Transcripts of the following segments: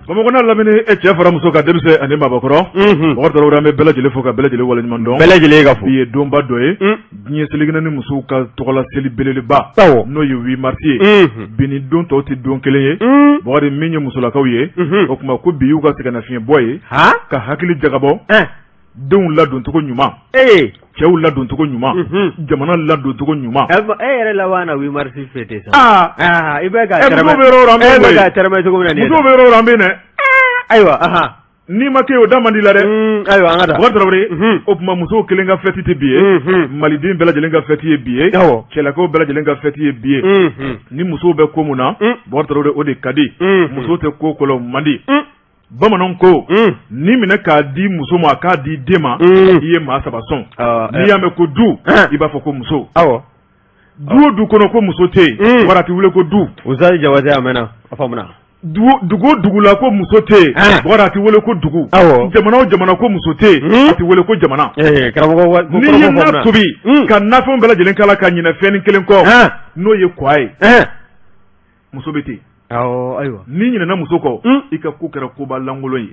Bamakɔ n'a lamini, e cɛ fara muso kan, denmisɛn ani maabakɔrɔ, Bɔkari Tarawele, an bɛ bɛɛ lajɛlen fo ka bɛɛ lajɛlen waleɲuman dɔn. Bɛɛ lajɛlen ka fo. Bi ye donba dɔ ye, diɲɛ seleke naani musow ka tɔgɔla seli belebeleba, n'o ye 8 mars ye. Bi ni don tɔw tɛ don kelen ye, Bɔkari. Min ye musolakaw ye, o tuma ko bi y'u ka sɛgɛnnafiɲɛbɔ ye, ka hakili jagabɔ denw ladoncogo ɲuman, cɛw ladoncogo ɲuman, jamana ladoncogo ɲuman. E yɛrɛ laban na 8 mars fêter sa. Aa, i bɛ ka musow bɛ yɔrɔ o yɔrɔ, an bɛ yen. E bɛ ka tɛrɛmɛ cogo min na nin ye. Musow bɛ yɔrɔ o yɔrɔ, an bɛ yen dɛ. Ayiwa. N'i ma kɛ, o da man di la dɛ. Ayiwa, an ka taa. Bɔkari Tarawele, o tuma musow kelen ka fête tɛ bi ye, maliden bɛɛ lajɛlen ka fête ye bi ye, cɛlakaw bɛɛ lajɛlen ka fête ye bi ye. Ni musow bɛ ko mun na, Bɔkari Tarawele, o de ka di. Musow tɛ ko ko la, o man di. Bamananw ko ni minɛ k'a di muso ma, k'a di den ma, i ye maa saba sɔn. N'i y'a mɛn ko du, i b'a fɔ ko muso. Du o du kɔnɔ ko muso tɛ yen, wara tɛ wele ko du. Usayi Jabate, a mɛnna, a faamuna. Dugu o dugu la ko muso tɛ yen, wara a tɛ wele ko dugu. Jamana o jamana ko muso tɛ yen, a tɛ wele ko jamana. Karamɔgɔ, n'i ye na tobi ka nafɛnw bɛɛ lajɛlen k'a la, ka ɲinɛ fɛnnin kelen kɔ, n'o ye kwa ye, muso bɛ ten. Ayiwa. N'i ɲinɛna muso kɔ, i ka ko kɛra koba lankolon ye.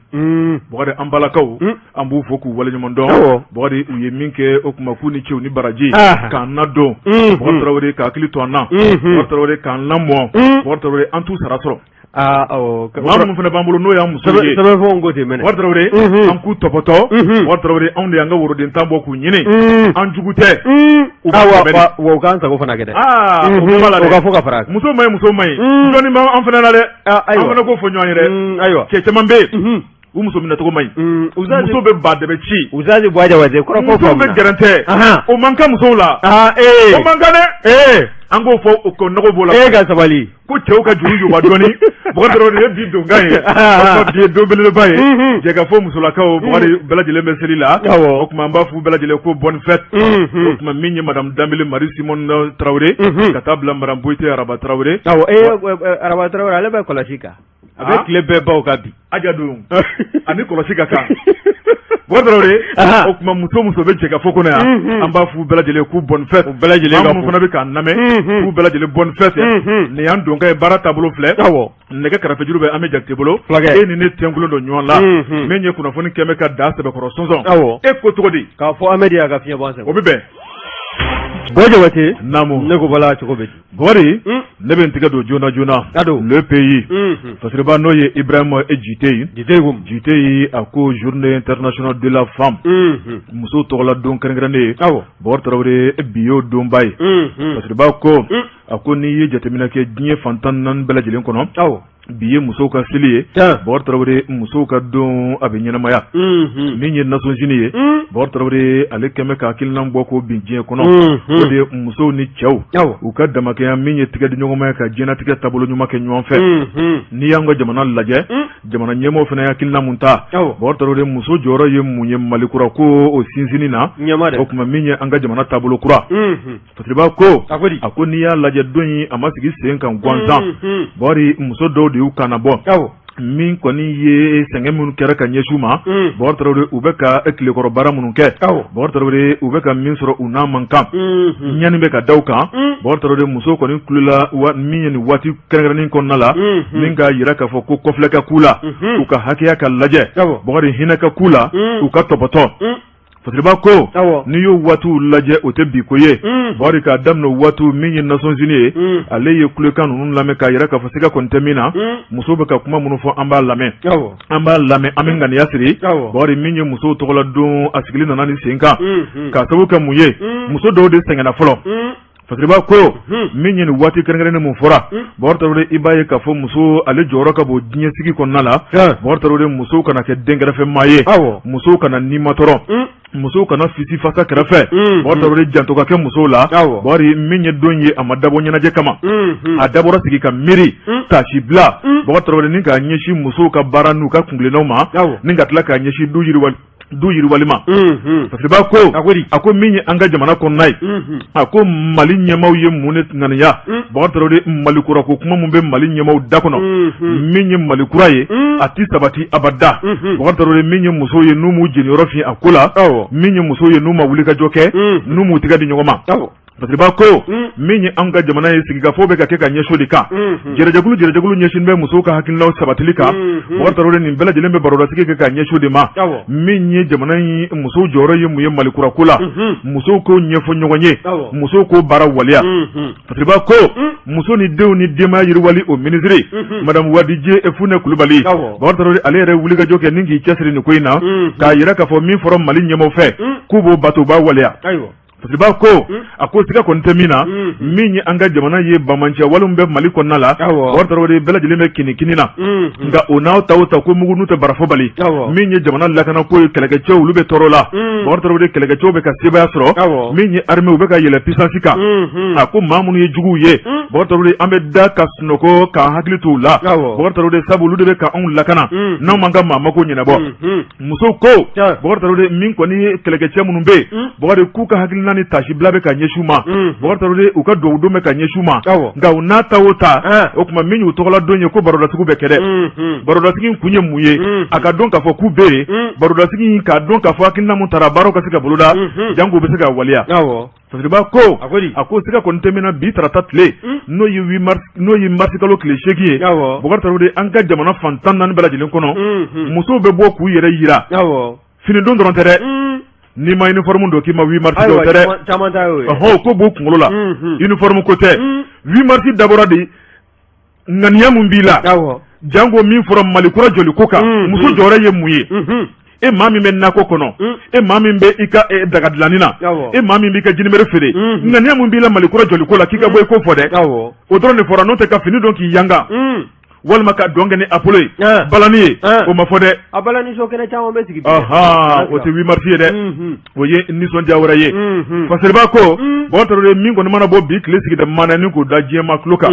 Bɔkari, an balakaw, an b'u fo k'u waleɲuman dɔn. Bɔkari, u ye min kɛ, o tuma k'u ni ce, u ni baraji, k'an nadon, Bɔkari Tarawele, ka hakili to an na, Bɔkari Tarawele, k'an lamɔ. Bɔkari Tarawele, an t'u sara sɔrɔ. Maa minnu fana b'an bolo, n'o y'an muso ye, sɛbɛnfɛnw ko ten mɛnɛ. Bɔkari Tarawele, an k'u tɔpɔtɔ. Bɔkari Tarawele, anw de y'an ka woroden tan bɔ k'u ɲini, an jugu tɛ. U b'a wa, u k'an sago fana kɛ dɛ. Aa, o bɛɛ b'a la dɛ. O ka fɔ ka fara. Muso ma ɲi, muso ma ɲi, dɔɔni b'an fana la dɛ. An fana k'o fɔ ɲɔgɔn ye dɛ. Cɛ caman bɛ yen, u muso minɛcogo man ɲi. Muso bɛ ba dɛbɛ ci. Usazi Buwa Jabate, kɔrɔfɔ. Musow bɛ gɛrɛntɛ, o man kan musow la. O man kan dɛ. An k'o fɔ, o ko nɔgɔ b'o la. E ka sabali. Ko cɛw ka juru juba dɔɔni. Bɔkari Tarawele, ye bi donkan ye, o bi ye don belebeleba ye. Jɛkafɔ musolakaw, Bɔkari, bɛɛ lajɛlen bɛ seli la. O tuma an b'a f'u bɛɛ lajɛlen ko bonne fête. O tuma min ye madame Danbele Marie Simone Tarawele, ka taa bila madame Boyite Araba Tarawele. Awɔ, Araba Tarawele, ale bɛ kɔlɔsi kan. A bɛ tile bɛɛ baw kan bi. Aja don ani kɔlɔsi ka kan. Bɔkari Tarawele, o tuma muso muso bɛ jɛkafɔ kɔnɔ yan, an b'a f'u bɛɛ lajɛlen k'u bonne fête. U bɛɛ lajɛlen ka minnu fana bɛ k'an lamɛn, k'u bɛɛ lajɛlen bonne fête. Nin y'an donkan ye, baara taabolo filɛ. Nɛgɛ karafejuru bɛ an bɛ Jakite bolo. Fulakɛ. E ni ne tɛnkulen don ɲɔgɔn la. Min ye kunnafoni kɛmɛ ka da sɛbɛkɔrɔ sɔnsɔn. E ko cogo di? K'a fɔ Amedi y'a ka fiɲɛ bɔ an sen. O bɛ bɛn. Buwa Jabate. Naamu. Ne ko bala cogo bɛ di? Bɔkari, ne bɛ n tigɛ don joona joona. A don. Le Pays. Fasiriba, n'o ye Ibrahima Jite ye. Jite ko. Jite ye, a ko journée internationale de la femme. Musow tɔgɔla don kɛrɛnkɛrɛnnen ye. Bɔkari Tarawele, bi y'o donba ye. Fasiriba ko, a ko n'i ye jateminɛ kɛ diɲɛ fan 14 bɛɛ lajɛlen kɔnɔ, bi ye musow ka seli ye. Bɔkari Tarawele, musow ka don a bɛ ɲɛnamaya. Min ye Nations Unies ye, Bɔkari Tarawele, ale kɛmɛ ka hakilina bɔ k'o bin diɲɛ kɔnɔ, o de ye musow ni cɛw u ka damakɛya, min ye tigɛ di ɲɔgɔnma ye, ka diɲɛnatigɛ taabolo ɲuman kɛ ɲɔgɔn fɛ. N'i y'an ka jamana lajɛ, jamana ɲɛmɔgɔw fana ye hakilina mun ta, Bɔkari Tarawele, muso jɔyɔrɔ ye mun ye Mali kura ko o sinsinni na? O tuma min ye an ka jamana taabolo kura. Fasiriba ko, a ko n'i y'a lajɛ, don in a ma sigi sen kan gansan. Bɔkari, muso dɔw de y'u kan bɔ. Min kɔni ye sɛgɛn minnu kɛra ka ɲɛsin u ma, Bɔkari Tarawele, u bɛ ka tilekɔrɔ baara minnu kɛ, Bɔkari Tarawele, u bɛ ka min sɔrɔ, u n'a man kan, ɲani bɛ ka da u kan. Bɔkari Tarawele, muso kɔni kulela min ye nin waati kɛrɛnkɛrɛnnen kɔnɔna la, min k'a jira k'a fɔ ko kɔfilɛ ka k'u la, u ka hakɛya ka lajɛ, Bɔkari, hinɛ ka k'u la, u ka tɔpɔtɔ. Fasiriba ko, n'i y'o waatiw lajɛ, o tɛ bi ko ye. Bɔkari, k'a daminɛ waatiw, min ye Nations Unies ye, ale ye kulekan ninnu lamɛn k'a jira k'a fɔ siga kɔni tɛ min na, musow bɛ ka kuma minnu fɔ, an b'a lamɛn, an b'a lamɛn, an bɛ ŋaniya siri. Bɔkari, min ye musow tɔgɔla don, a sigili nana ni sen kan k'a sababu kɛ mun ye? Muso dɔw de sɛgɛnna fɔlɔ. Fasiriba ko, min ye nin waati kɛrɛnkɛrɛnnen mun fɔra, Bɔkari Tarawele, i b'a ye k'a fɔ muso ale jɔyɔrɔ ka bon diɲɛ sigi kɔnɔna la. Bɔkari Tarawele, musow kana kɛ denkɛrɛfɛ maa ye, musow kana nimatɔrɔ, musow kana fisi fasa kɛrɛfɛ. Bɔkari Tarawele, janto ka kɛ musow la. Bɔkari, min ye don ye, a ma dabɔ ɲɛnajɛ kama, a dabɔra sigi ka miiri, taasi bila, Bɔkari Tarawele, ni k'a ɲɛsin musow ka baara n'u ka kuntilennaw ma, ni ka tila k'a ɲɛsin du yiriwali du yiriwali ma. Fasiriba ko, a ko min ye an ka jamana kɔnɔna ye, a ko Mali ɲɛmaaw ye mun de ŋaniya? Bɔkari Tarawele, Mali kura ko kuma min bɛ Mali ɲɛmaaw da kɔnɔ, min ye Mali kura ye, a tɛ sabati abada. Bɔkari Tarawele, min ye musow ye, n'u m'u jeniyɔrɔ fin a ko la, min ye musow ye, n'u ma wulikajɔ kɛ, n'u m'u tɛgɛ di ɲɔgɔn ma. Fasiriba ko min ye an ka jamana ye sigikafɔ bɛ ka kɛ ka ɲɛsin o de kan jɛrɛjɛkulu jɛrɛjɛkulu ɲɛsin bɛ musow ka hakilinaw sabatili kan Bubakari Tarawele nin bɛɛ lajɛlen bɛ barodasigi kɛ ka ɲɛsin o de ma min ye jamana in musow jɔyɔrɔ ye mun ye Mali kura ko la musow k'o ɲɛfɔ ɲɔgɔn ye musow k'o baara waleya Fasiriba ko muso ni denw ni denbaya yiriwali o minisiri madame Wadije Funɛ Kulubali Bubakari Tarawele ale yɛrɛ wulikajɔ kɛ ni k'i cɛsiri nin ko in na k'a yira k'a fɔ min fɔra Mali ɲɛmaaw fɛ k'u b'o bato u b'a waleya Fasiriba ko a ko siga kɔni tɛ min na min ye an ka jamana ye banbaanciya wale bɛ Mali kɔnɔna la Bubakari Tarawele bɛɛ lajɛlen bɛ kinikini na nka o n'a ta o ta ko mugu n'u tɛ barafɔ bali min ye jamana lakanako ye kɛlɛkɛcɛw olu bɛ tɔɔrɔ la Bubakari Tarawele kɛlɛkɛcɛw bɛ ka sebaaya sɔrɔ min ye armée u bɛ ka yɛlɛ puissance kan a ko maa minnu ye juguw ye Bubakari Tarawele an bɛ da ka sunɔgɔ k'an hakili to u la Bubakari Tarawele sabu olu de bɛ ka anw lakana n'anw m'an ka maa mako ɲɛnabɔ musow ko Bubakari Tarawele min kɔni ye kɛlɛkɛcɛ minnu bɛ yen Bubakari k'u ka hakilina ni taasibila bɛ ka ɲɛsin u ma Bubakari Tarawele u ka dugawudon bɛ ka ɲɛsin u ma nka u n'a ta o ta o tuma min y'u tɔgɔladon ye ko barodasigi bɛ kɛ dɛ barodasigi in kun ye mun ye a ka dɔn k'a fɔ k'u bɛ yen barodasigi in k'a dɔn k'a fɔ hakilina mun taara baaraw ka se ka boloda janko u bɛ se ka waleya Fasiriba ko a ko siga kɔni tɛ min na bi tarata tile n'o ye n'o ye marisikalo tile 8 ye Bubakari Tarawele an ka jamana fan 14 bɛɛ lajɛlen kɔnɔ musow bɛ bɔ k'u yɛrɛ yira finidon dɔrɔn tɛ dɛ n'i ma uniforme don k'i ma 8 mars dɔw tɛ dɛ ɔhɔn ko b'u kunkolo la uniforme ko tɛ 8 mars dabɔra de ŋaniya mun b'i la janko min fɔra Mali kura jɔli ko kan muso jɔyɔrɔ ye mun ye e maa min bɛ nakɔ kɔnɔ e maa min bɛ i ka daga dilanni na e maa min b'i ka jinimere feere ŋaniya mun b'i la Mali kura jɔli ko la k'i ka bɔ i k'o fɔ dɛ o dɔrɔn de fɔra n'o tɛ ka fini don k'i yanga walima ka dɔn kɛ ni apolo ye balani ye o ma fɔ dɛ a balani so kɛnɛ caman bɛ sigi o tɛ 8 mars ye dɛ o ye nisɔndiya wɛrɛ ye Fasiriba ko Bubakari Tarawele min kɔni mana bɔ bi tile sigida maana ni k'o da diɲɛmaa tulo kan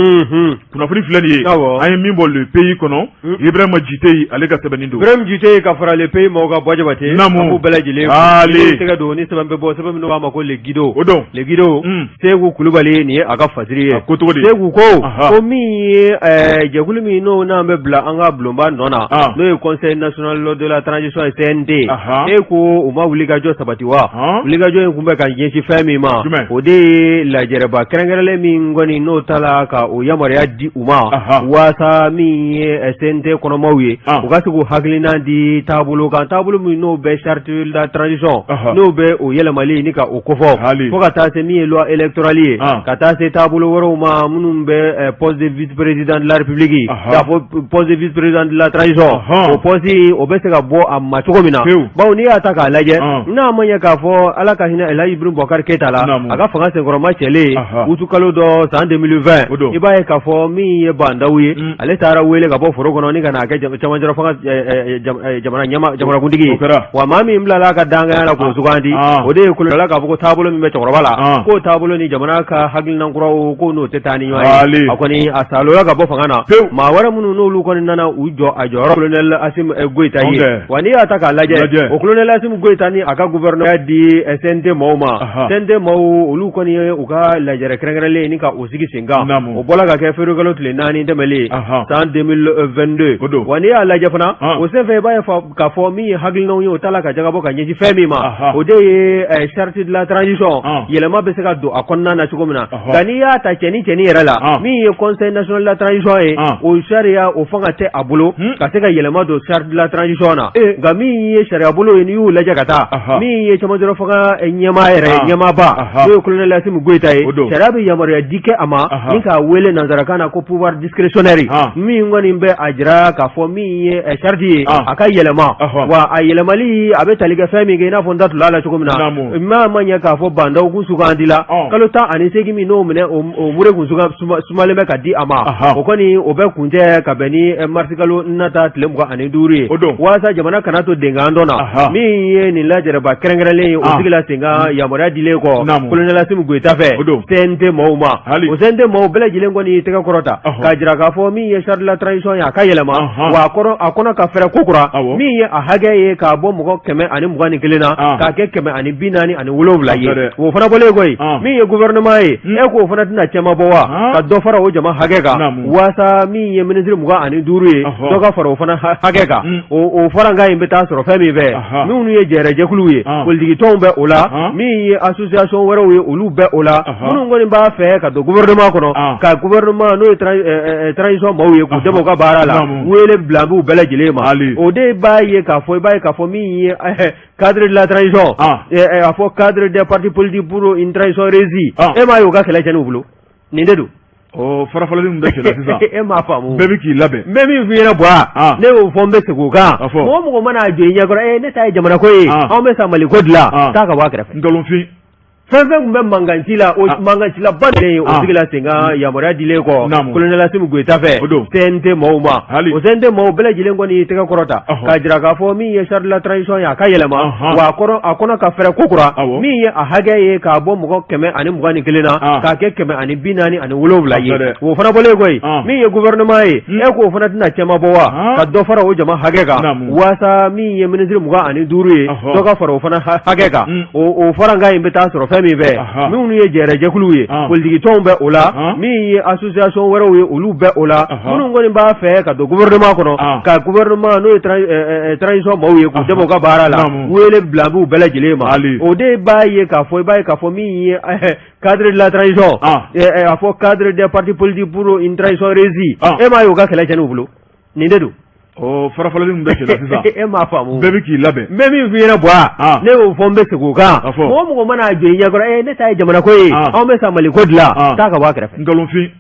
kunnafoni filɛ nin ye an ye min bɔ Le Pays kɔnɔ Ibrahima Jite ale ka sɛbɛnni don Ibrahima Jite ka fara Le Pays mɔgɔw kan Buwa Jabate naamu an b'u bɛɛ lajɛlen ale tɛgɛ don ni sɛbɛn bɛ bɔ sɛbɛn min n'o b'a ma ko Le Guido o don Le Guido Seku Kulubali nin ye a ka fasiri ye a ko cogo di Seku ko ko min ye jɛkulu min n'o n'an bɛ bila an ka bulonba nɔ na n'o ye Conseil national de la transition ye CNT e ko u ma wulikajɔ sabati wa wulikajɔ in tun bɛ ka ɲɛsin fɛn min ma o de ye lajɛrɛba kɛrɛnkɛrɛnlen min kɔni n'o tala ka o yamaruya di u ma waasa min ye CNT kɔnɔmaw ye u ka se k'u hakilina di taabolo kan taabolo min n'o bɛ charte de la transition n'o bɛ o yɛlɛmali ni ka o kofɔ fo ka taa se min ye loi électorale ye ka taa se taabolo wɛrɛw ma minnu bɛ poste de vice président de la république k'a fɔ poste de vice président de la transition o poste o bɛ se ka bɔ a ma cogo min na bawo n'i y'a ta k'a lajɛ n'a ma ɲɛ k'a fɔ Ala ka hinɛ Elhaji Ibrahim Boubacar Keita la a ka fanga senkɔrɔma cɛlen utu kalo dɔ san 2020 i b'a ye k'a fɔ min ye Bah N'Daw ye ale taara wele ka bɔ foro kɔnɔ ni ka n'a kɛ cɛmancɛ fanga jamana ɲɛmaa jamanakuntigi ye wa maa min bilala a ka dankanya la k'o sugandi o de ye kolola k'a fɔ ko taabolo min bɛ cɛkɔrɔba la k'o taabolo ni jamana ka hakilina kuraw ko n'o tɛ taa ni ɲɔgɔn ye a kɔni a salola ka bɔ fanga na maa wɛrɛ minnu n'olu kɔni nana u jɔ a jɔyɔrɔ colonel Assimi Goïta ye wa n'i y'a ta k'a lajɛ o colonel Assimi Goïta ni a ka gouvernement di CNT maaw ma CNT maaw olu kɔni ye u ka lajɛrɛ kɛrɛnkɛrɛnlen ni ka o sigi sen kan o bɔra ka kɛ février kalo tile 4 tɛmɛlen san 2022 wa n'i y'a lajɛ fana o senfɛ i b'a ye k'a fɔ min ye hakilinaw ye o tala ka jagabɔ ka ɲɛsin fɛn min ma o de ye charte de la transition yɛlɛma bɛ se ka don a kɔnɔna na cogo min na nka n'i y'a ta cɛni cɛni yɛrɛ la min ye conseil national de la transition ye o sariya o fanga tɛ a bolo ka se ka yɛlɛma don charte de la transition na nka min ye sariya bolo ye n'i y'u lajɛ ka taa min ye cɛmancɛ fanga ɲɛmaa yɛrɛ ɲɛmaaba n'o ye colonel Assimi Goïta ye sariya bɛ yamaruya di kɛ a ma ni k'a wele nansarakan na ko pouvoir discrétionnaire min kɔni bɛ a jira k'a fɔ min ye charte ye a ka yɛlɛma wa a yɛlɛmali a bɛ tali kɛ fɛn min kɛ i n'a fɔ n da tula la cogo min na n'a ma ɲɛ k'a fɔ Bah N'Daw kun sugandila kalo 18 min n'o minɛ o mure kun sumalen bɛ ka di a ma o kɔni o bɛ kuncɛ ka bɛn ni marisikalo nata tile 25 ye walasa jamana kana to denkan dɔ na min ye nin lajɛrɛba kɛrɛnkɛrɛnlen ye o sigila sen kan yamaruya dilen kɔ colonel Assimi Goïta fɛ CNT maaw ma o CNT maaw bɛɛ lajɛlen kɔni y'i tɛgɛ kɔrɔta k'a jira k'a fɔ min ye charte de la transition ye a ka yɛlɛma wa a kɔnɔ ka fɛrɛ ko kura min ye a hakɛ ye k'a bɔ mɔgɔ 121 na k'a kɛ 147 ye o fana bɔlen kɔ yen min ye gouvernement ye e k'o fana tɛna cɛma bɔ wa ka dɔ fara o jama hakɛ kan waasa min ye ye minisiri 25 ye, dɔ ka fara o fana hakɛ kan. O farankan in bɛ taa sɔrɔ fɛn min fɛ, minnu ye jɛrɛjɛkuluw ye, politikitɔnw bɛ o la, min ye association wɛrɛw ye, olu bɛ o la, minnu kɔni b'a fɛ ka don gouvernement kɔnɔ, ka gouvernement n'o ye transition maaw ye, k'u dɛmɛ u ka baara la, wele bila b'u bɛɛ lajɛlen ma. O de b'a ye k'a fɔ, i b'a ye k'a fɔ min ye cadre de la transition, a fɔ cadre des partis politiques pour une transition réussie, e m'a ye u ka kɛlɛ tiɲɛn'u bolo, nin de don. Ɔ, farafalali min bɛ senna sisan, e m'a faamu. Bɛɛ bɛ k'i labɛn. N bɛ min f'i ɲɛna Buwa, ne y'o fɔ, n bɛ segin o kan. Mɔgɔ o mɔgɔ mana jɔ i ɲɛkɔrɔ, ne ta ye jamana ko ye, anw bɛ sa Mali ko dilan, taa ka bɔ a kɛrɛfɛ. Nkalonfin. Fɛn fɛn tun bɛ mankanci la, o mankancilaba de ye o sigila sen kan yamaruya dilen kɔ colonel Asimi Goyita fɛ CNT maaw ma. O CNT maaw bɛɛ lajɛlen kɔni y'i tɛgɛ kɔrɔta k'a jira k'a fɔ min ye charte de la transition ye, a ka yɛlɛma, wa a kɔnɔ ka fɛrɛ kokura, min ye a hakɛ ye k'a bɔ mɔgɔ 121 na k'a kɛ 147 ye. O fana bɔlen kɔ yen, min ye gouvernement ye, e k'o fana tɛna cɛma bɔ wa, ka dɔ fara o jama hakɛ kan, waasa min ye minisiri 25 ye, dɔ ka fara o fana hakɛ kan. O farankan in bɛ taa sɔrɔ fɛn min fɛ, minnu ye jɛrɛjɛkuluw ye, politikitɔnw bɛ o la, min ye association wɛrɛw ye, olu bɛ o la, minnu kɔni b'a fɛ ka don gouvernement kɔnɔ, ka gouvernement n'o ye transition maaw ye, k'u dɛmɛ u ka baara la, wele bila b'u bɛɛ lajɛlen ma. O de b'a ye k'a fɔ, i b'a ye k'a fɔ min ye cadre de la transition, a fɔ cadre des partis politiques pour une transition réussie, e m'a ye u ka kɛlɛ tiɲɛn'u bolo, nin de don. Ɔ, farafalali min bɛ senna sisan, e m'a faamu. Bɛɛ bɛ k'i labɛn. N bɛ min f'i ɲɛna Buwa, ne y'o fɔ, n bɛ segin o kan. Mɔgɔ o mɔgɔ mana jɔ i ɲɛkɔrɔ, ne ta ye jamana ko ye, anw bɛ sa Mali ko dilan, taa ka bɔ a kɛrɛfɛ. Nkalonfin.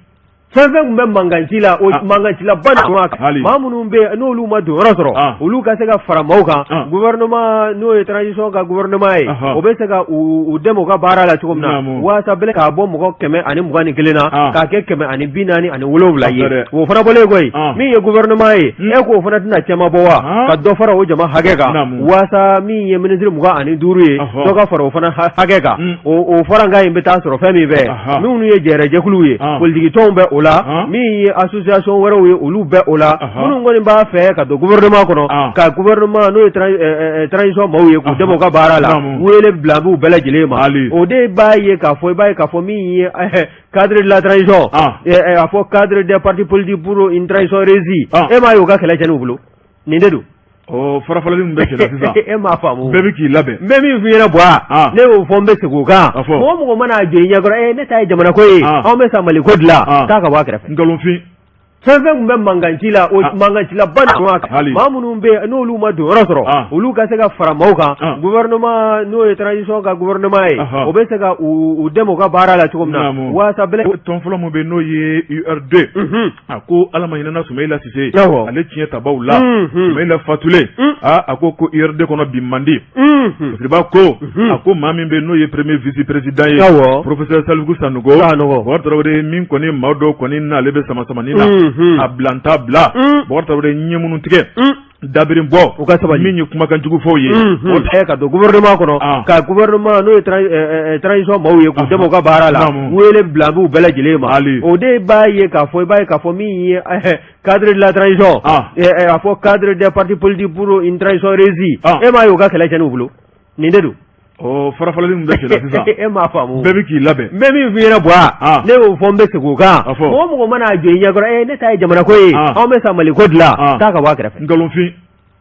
Fɛn fɛn tun bɛ mankanci la, o mankancilaba de, maa minnu bɛ yen n'olu ma don yɔrɔ sɔrɔ, olu ka se ka fara maaw kan, gouvernement n'o ye transition ka gouvernement ye, o bɛ se ka u dɛmɛ u ka baara la cogo min na, waasa bɛlɛ k'a bɔ mɔgɔ 121 na k'a kɛ 147 ye. O fana bɔlen kɔ yen, min ye gouvernement ye, e k'o fana tɛna cɛma bɔ wa, ka dɔ fara o jama hakɛ kan, waasa min ye minisiri 25 ye, dɔ ka fara o fana hakɛ kan. O farankan in bɛ taa sɔrɔ fɛn min fɛ, minnu ye jɛrɛjɛkuluw ye, politikitɔnw bɛ o la, min ye association wɛrɛw ye, olu bɛ o la, minnu kɔni b'a fɛ ka don gouvernement kɔnɔ, ka gouvernement n'o ye transition maaw ye, k'u dɛmɛ u ka baara la, wele bila b'u bɛɛ lajɛlen ma. O de b'a ye k'a fɔ, i b'a ye k'a fɔ min ye cadre de la transition, a fɔ cadre des partis politiques pour une transition réussie, e m'a ye u ka kɛlɛ tiɲɛn'u bolo, nin de don. Ɔ, farafalali min bɛ senna sisan, e m'a faamu. Bɛɛ bɛ k'i labɛn. N bɛ min f'i ɲɛna Buwa, ne y'o fɔ, n bɛ segin o kan. Mɔgɔ o mɔgɔ mana jɔ i ɲɛkɔrɔ, ne ta ye jamana ko ye, anw bɛ sa Mali ko dilan, taa ka bɔ a kɛrɛfɛ. Nkalonfin. Fɛn fɛn tun bɛ mankanci la, o mankancilaba de, maa minnu bɛ yen n'olu ma don yɔrɔ sɔrɔ, olu ka se ka fara maaw kan, gouvernement n'o ye transition ka gouvernement ye, o bɛ se ka u dɛmɛ u ka baara la cogo min na, waasa bɛlɛ. Tɔn fɔlɔ min bɛ yen n'o ye URD, a ko Ala ma hinɛna Sumayila Sise, ale tiɲɛ tabaw la, Sumayila fatulen, aa, a ko URD kɔnɔ bi man di. Fasiriba ko, a ko maa min bɛ n'o ye premier vice président ye, professeur Saliku Sanogo, Bɔkari Tarawele, min kɔni maa dɔw kɔni n'ale bɛ sama samani na, a bila n t'a bila. Bɔkari Tarawele, ɲɛ minnu tigɛ, dabiri bɔ, u ka sabali, min ye kumakan jugu fɔw ye. Ka don gouvernement kɔnɔ, ka gouvernement n'o ye transition maaw ye, k'u dɛmɛ u ka baara la, wele bila b'u bɛɛ lajɛlen ma. O de b'a ye k'a fɔ, i b'a ye k'a fɔ min ye cadre de la transition, a fɔ cadre des partis politiques pour une transition réussie, e m'a ye u ka kɛlɛ tiɲɛn'u bolo, nin de don. Ɔ, farafalali min bɛ senna sisan, e m'a faamu. Bɛɛ bɛ k'i labɛn. N bɛ min f'i ɲɛna Buwa, ne y'o fɔ, n bɛ segin o kan. Mɔgɔ o mɔgɔ mana jɔ i ɲɛkɔrɔ, ne ta ye jamana ko ye, anw bɛ sa Mali ko dilan, taa ka bɔ a kɛrɛfɛ. Nkalonfin.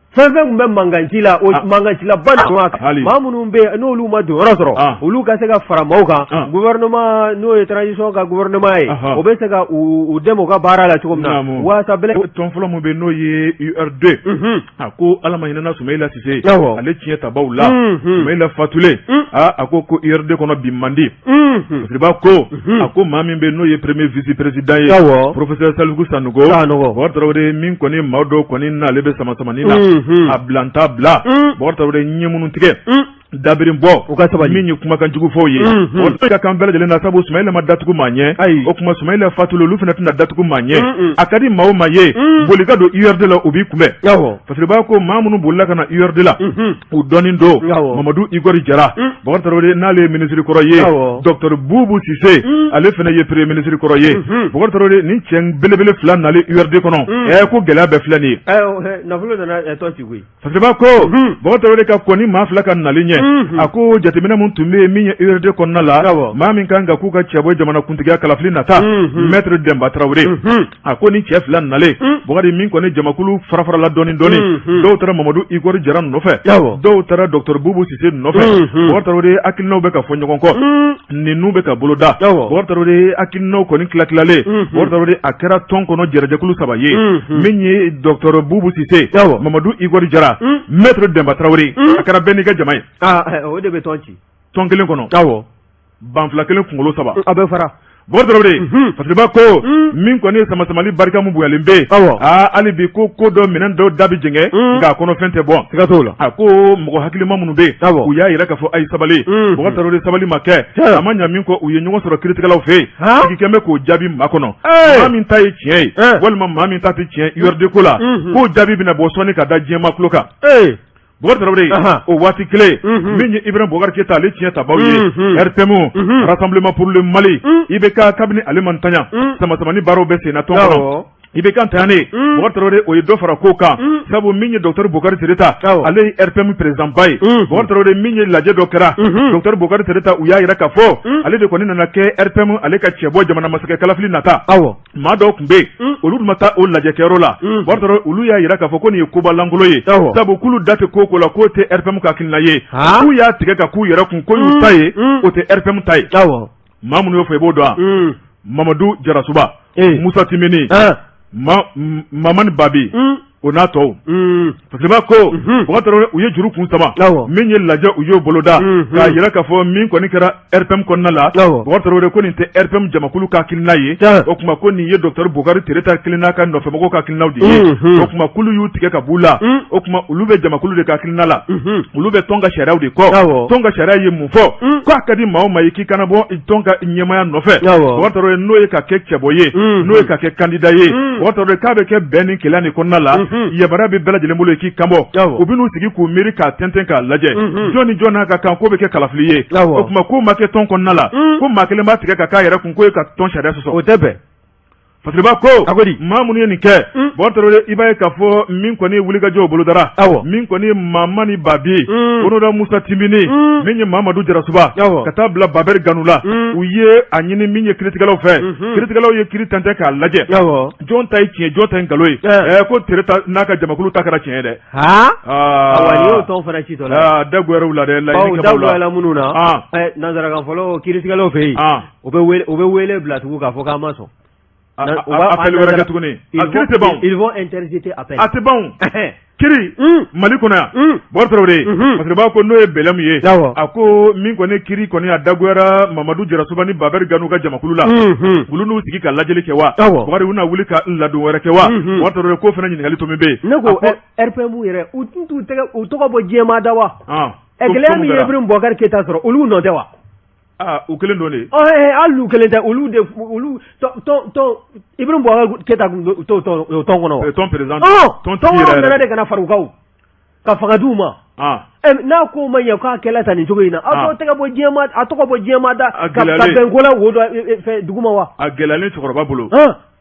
Fɛn fɛn tun bɛ mankanci la, o mankancilaba de, maa minnu bɛ yen n'olu ma don yɔrɔ sɔrɔ, olu ka se ka fara maaw kan, gouvernement n'o ye transition ka gouvernement ye, o bɛ se ka u dɛmɛ u ka baara la cogo min na, waasa bɛlɛ. Tɔn fɔlɔ min bɛ yen n'o ye URD, a ko Ala ma hinɛna Sumayila Sise, ale tiɲɛ tabaw la, Sumayila fatulen, aa, a ko URD kɔnɔ bi man di. Fasiriba ko, a ko maa min bɛ n'o ye premier vice président ye, professeur Saliku Sanogo, Bɔkari Tarawele, min kɔni maa dɔw kɔni n'ale bɛ sama samani na, a bila n t'a bila. Bɔkari Tarawele, ɲɛ minnu tigɛ, dabiri bɔ, u ka sabali, min ye kumakan jugu fɔw ye, o ka kan bɛɛ lajɛlen na, sabu Sumayila ma datugu maa ɲɛ. Ayi. O tuma Sumayila fatulen, olu fana tɛna datugu maa ɲɛ. A ka di maa o maa ye, boli ka don URD la, u b'i kunbɛn. Fasiriba ko maa minnu bolila ka na URD la, u dɔnnen don. Mamadu Igor Jara, Bɔkari Tarawele, n'ale ye minisiri kɔrɔ ye, docteur Bubu Sise, ale fana ye premier ministre kɔrɔ ye. Bɔkari Tarawele, nin cɛ belebele fila nalen URD kɔnɔ, ko gɛlɛya bɛɛ filɛ nin ye. Nafolo nana tɔ ci koyi. Fasiriba ko Bɔkari Tarawele ka kɔn ni maa fila ka nalen ɲɛ. A ko jateminɛ min tun bɛ yen min ye URD kɔnɔna la, maa min kan ka k'u ka cɛbɔ jamanakuntigiya kalafili nata, maître Dɛnba Tarawele, a ko ni cɛ fila nalen, Bukari, min kɔni jamakulu farafarala dɔɔni dɔɔni, dɔw taara Mamadu Igor Jara nɔfɛ, dɔw taara docteur Bubu Sise nɔfɛ. Bukari Tarawele, hakilinaw bɛ ka fɔ ɲɔgɔn kɔ, ninnu bɛ ka boloda. Bukari Tarawele, hakilinaw kɔni tilatilalen. Bukari Tarawele, a kɛra tɔn kɔnɔ jɛrɛjɛkulu saba ye, min ye docteur Bubu Sise, Mamadu Igor Jara, maître Dɛnba Tarawele. A kɛra bɛɛ n'i ka jama ye. O de bɛ tɔn ci. Tɔn kelen kɔnɔ, banfula kelen kunkolo saba. A bɛ fara. Bukari Tarawele, Fasiriba ko min kɔni ye samasamali barika min bonyalen bɛ yen, aa, hali bi ko ko dɔ minɛn dɔw da bɛ jɛngɛ, nka a kɔnɔ fɛn tɛ bɔ. Siga t'o la. A ko mɔgɔ hakilima minnu bɛ yen, u y'a yira k'a fɔ a ye sabali. Bukari Tarawele, sabali ma kɛ. A ma ɲa min kɔ, u ye ɲɔgɔn sɔrɔ kiiritigɛlaw fɛ yen, sigi kɛn bɛ k'o jaabi makɔnɔ, maa min ta ye tiɲɛ ye walima maa min ta tɛ tiɲɛ URD ko la, k'o jaabi bɛna bɔ sɔɔni ka da diɲɛmaa tulo kan. Bukari Tarawele, o waati kelen, min ye Ibrahim Boubacar Keita, ale tiɲɛ tabaw ye RPM, Rassemblement pour le Mali, IBK, kabini ale ma ntanya, samasamani baaraw bɛ senna tɔn kɔnɔ. IBK ntanyanen, Bukari Tarawele, o ye dɔ fara ko kan, sabu min ye docteur Bokari Tereta, ale ye RPM président ba ye. Bukari Tarawele, min ye lajɛ dɔ kɛra, docteur Bokari Tereta, u y'a yira k'a fɔ ale de kɔni nana kɛ RPM ale ka cɛbɔ jamana masakɛ kalafili nata. Maa dɔw tun bɛ yen, olu tun ma taa o lajɛkɛyɔrɔ la. Bukari Tarawele, olu y'a yira k'a fɔ ko nin ye koba lankolon ye, sabu k'olu da tɛ ko ko la k'o tɛ RPM ka hakilina ye, k'u y'a tigɛ ka k'u yɛrɛ kun ko y'u ta ye, o tɛ RPM ta ye. Maa minnu y'o fɔ, i b'o dɔn wa? Mamadu Jarasuba, Musa Timini, Mamani Babi, o n'a tɔw. Fasiriba ko, Bukari Tarawele, u ye juru kun sama. Min ye lajɛ, u y'o boloda k'a yira k'a fɔ min kɔni kɛra RPM kɔnɔna la, Bukari Tarawele, ko nin tɛ RPM jamakulu ka hakilina ye. O tuma ko nin ye docteur Bokari Tereta kelen n'a ka nɔfɛmɔgɔw ka hakilinaw de ye. O tuma k'olu y'u tigɛ ka b'u la. O tuma olu bɛ jamakulu de ka hakilina la, olu bɛ tɔn ka sariyaw de kɔ. Tɔn ka sariya ye mun fɔ? K'a ka di maa o maa ye k'i kana bɔ tɔn ka ɲɛmaaya nɔfɛ, Bukari Tarawele, n'o ye ka kɛ cɛbɔ ye, n'o ye ka kɛ candidat ye, Bukari Tarawele, k'a bɛ kɛ bɛn ni kelenya de kɔnɔna la. Yamaruya bɛ bɛɛ lajɛlen bolo k'i kanbɔ. U bɛn'u sigi k'u miiri k'a tɛntɛn k'a lajɛ, jɔn ni jɔn n'a ka kan k'o bɛ kɛ kalafili ye. O tuma k'o ma kɛ tɔn kɔnɔna la, ko maa kelen b'a tigɛ ka k'a yɛrɛ kun k'o ye ka tɔn sariya sɔsɔ, o tɛ bɛn. Fasiriba ko maa minnu ye nin kɛ, Bukari Tarawele, i b'a ye k'a fɔ min kɔni ye wulikajɔw bolodara, min kɔni ye Mamani Babi, Onoda Musa Timini, min ye Mamadu Jarasuba, ka taa bila Babɛri Ganu la, u ye a ɲini min ye kiiritigɛlaw fɛ. Kiiritigɛlaw ye kiiri tɛntɛn k'a lajɛ, jɔn ta ye tiɲɛ, jɔn ta ye nkalon ye. Ko Tereta n'a ka jamakulu ta kɛra tiɲɛ ye dɛ. Awa, nin y'o tɔn fana citɔ la. Da goyara u la dɛ, laɲini kɛbaaw la. Da goyara minnu na, nanzarakan fɔlɔ, kiiritigɛlaw fɛ yen, u bɛ wele bila tugun k'a fɔ k'an ma sɔn. Appel wɛrɛ kɛ tuguni. A kiiri tɛ ban. Ils vont interjeter appel. A tɛ ban. Kiri Mali kɔnɔ yan, Bukari Tarawele, Fasiriba ko n'o ye Bɛlɛmu ye, a ko min kɔni kiri kɔni a dagoyara Mamadu Jarasuba ni Babɛri Ganu ka jamakulu la, olu n'u sigi ka lajɛli kɛ wa, Bukari, u na wuli ka ladon wɛrɛ kɛ wa? Bukari Tarawele, k'o fana ɲininkali to min bɛ yen. Ne ko RPM yɛrɛ, u tun t'u tɛgɛ u tɔgɔ bɔ diɲɛmaa da wa? Gɛlɛya min ye Ibrahim Boubacar Keita sɔrɔ, olu nɔ tɛ wa? Aa, u kelen don de. Hali u kelen tɛ, olu de, olu tɔn tɔn Ibrahim Boubacar Keita tun t'o tɔn o tɔn kɔnɔ wa? Tɔn président. Tɔn tɔn wɛrɛw nana de ka na fara u kan ka fanga d'u ma. N'a ko ma ɲɛ k'a kɛla tan nin cogo in na, aw t'o tɛgɛ bɔ diɲɛmaa, a tɔgɔ bɔ diɲɛmaa da ka bɛn ko la wo dɔ fɛn duguma wa? A gɛlɛyalen cɛkɔrɔba bolo.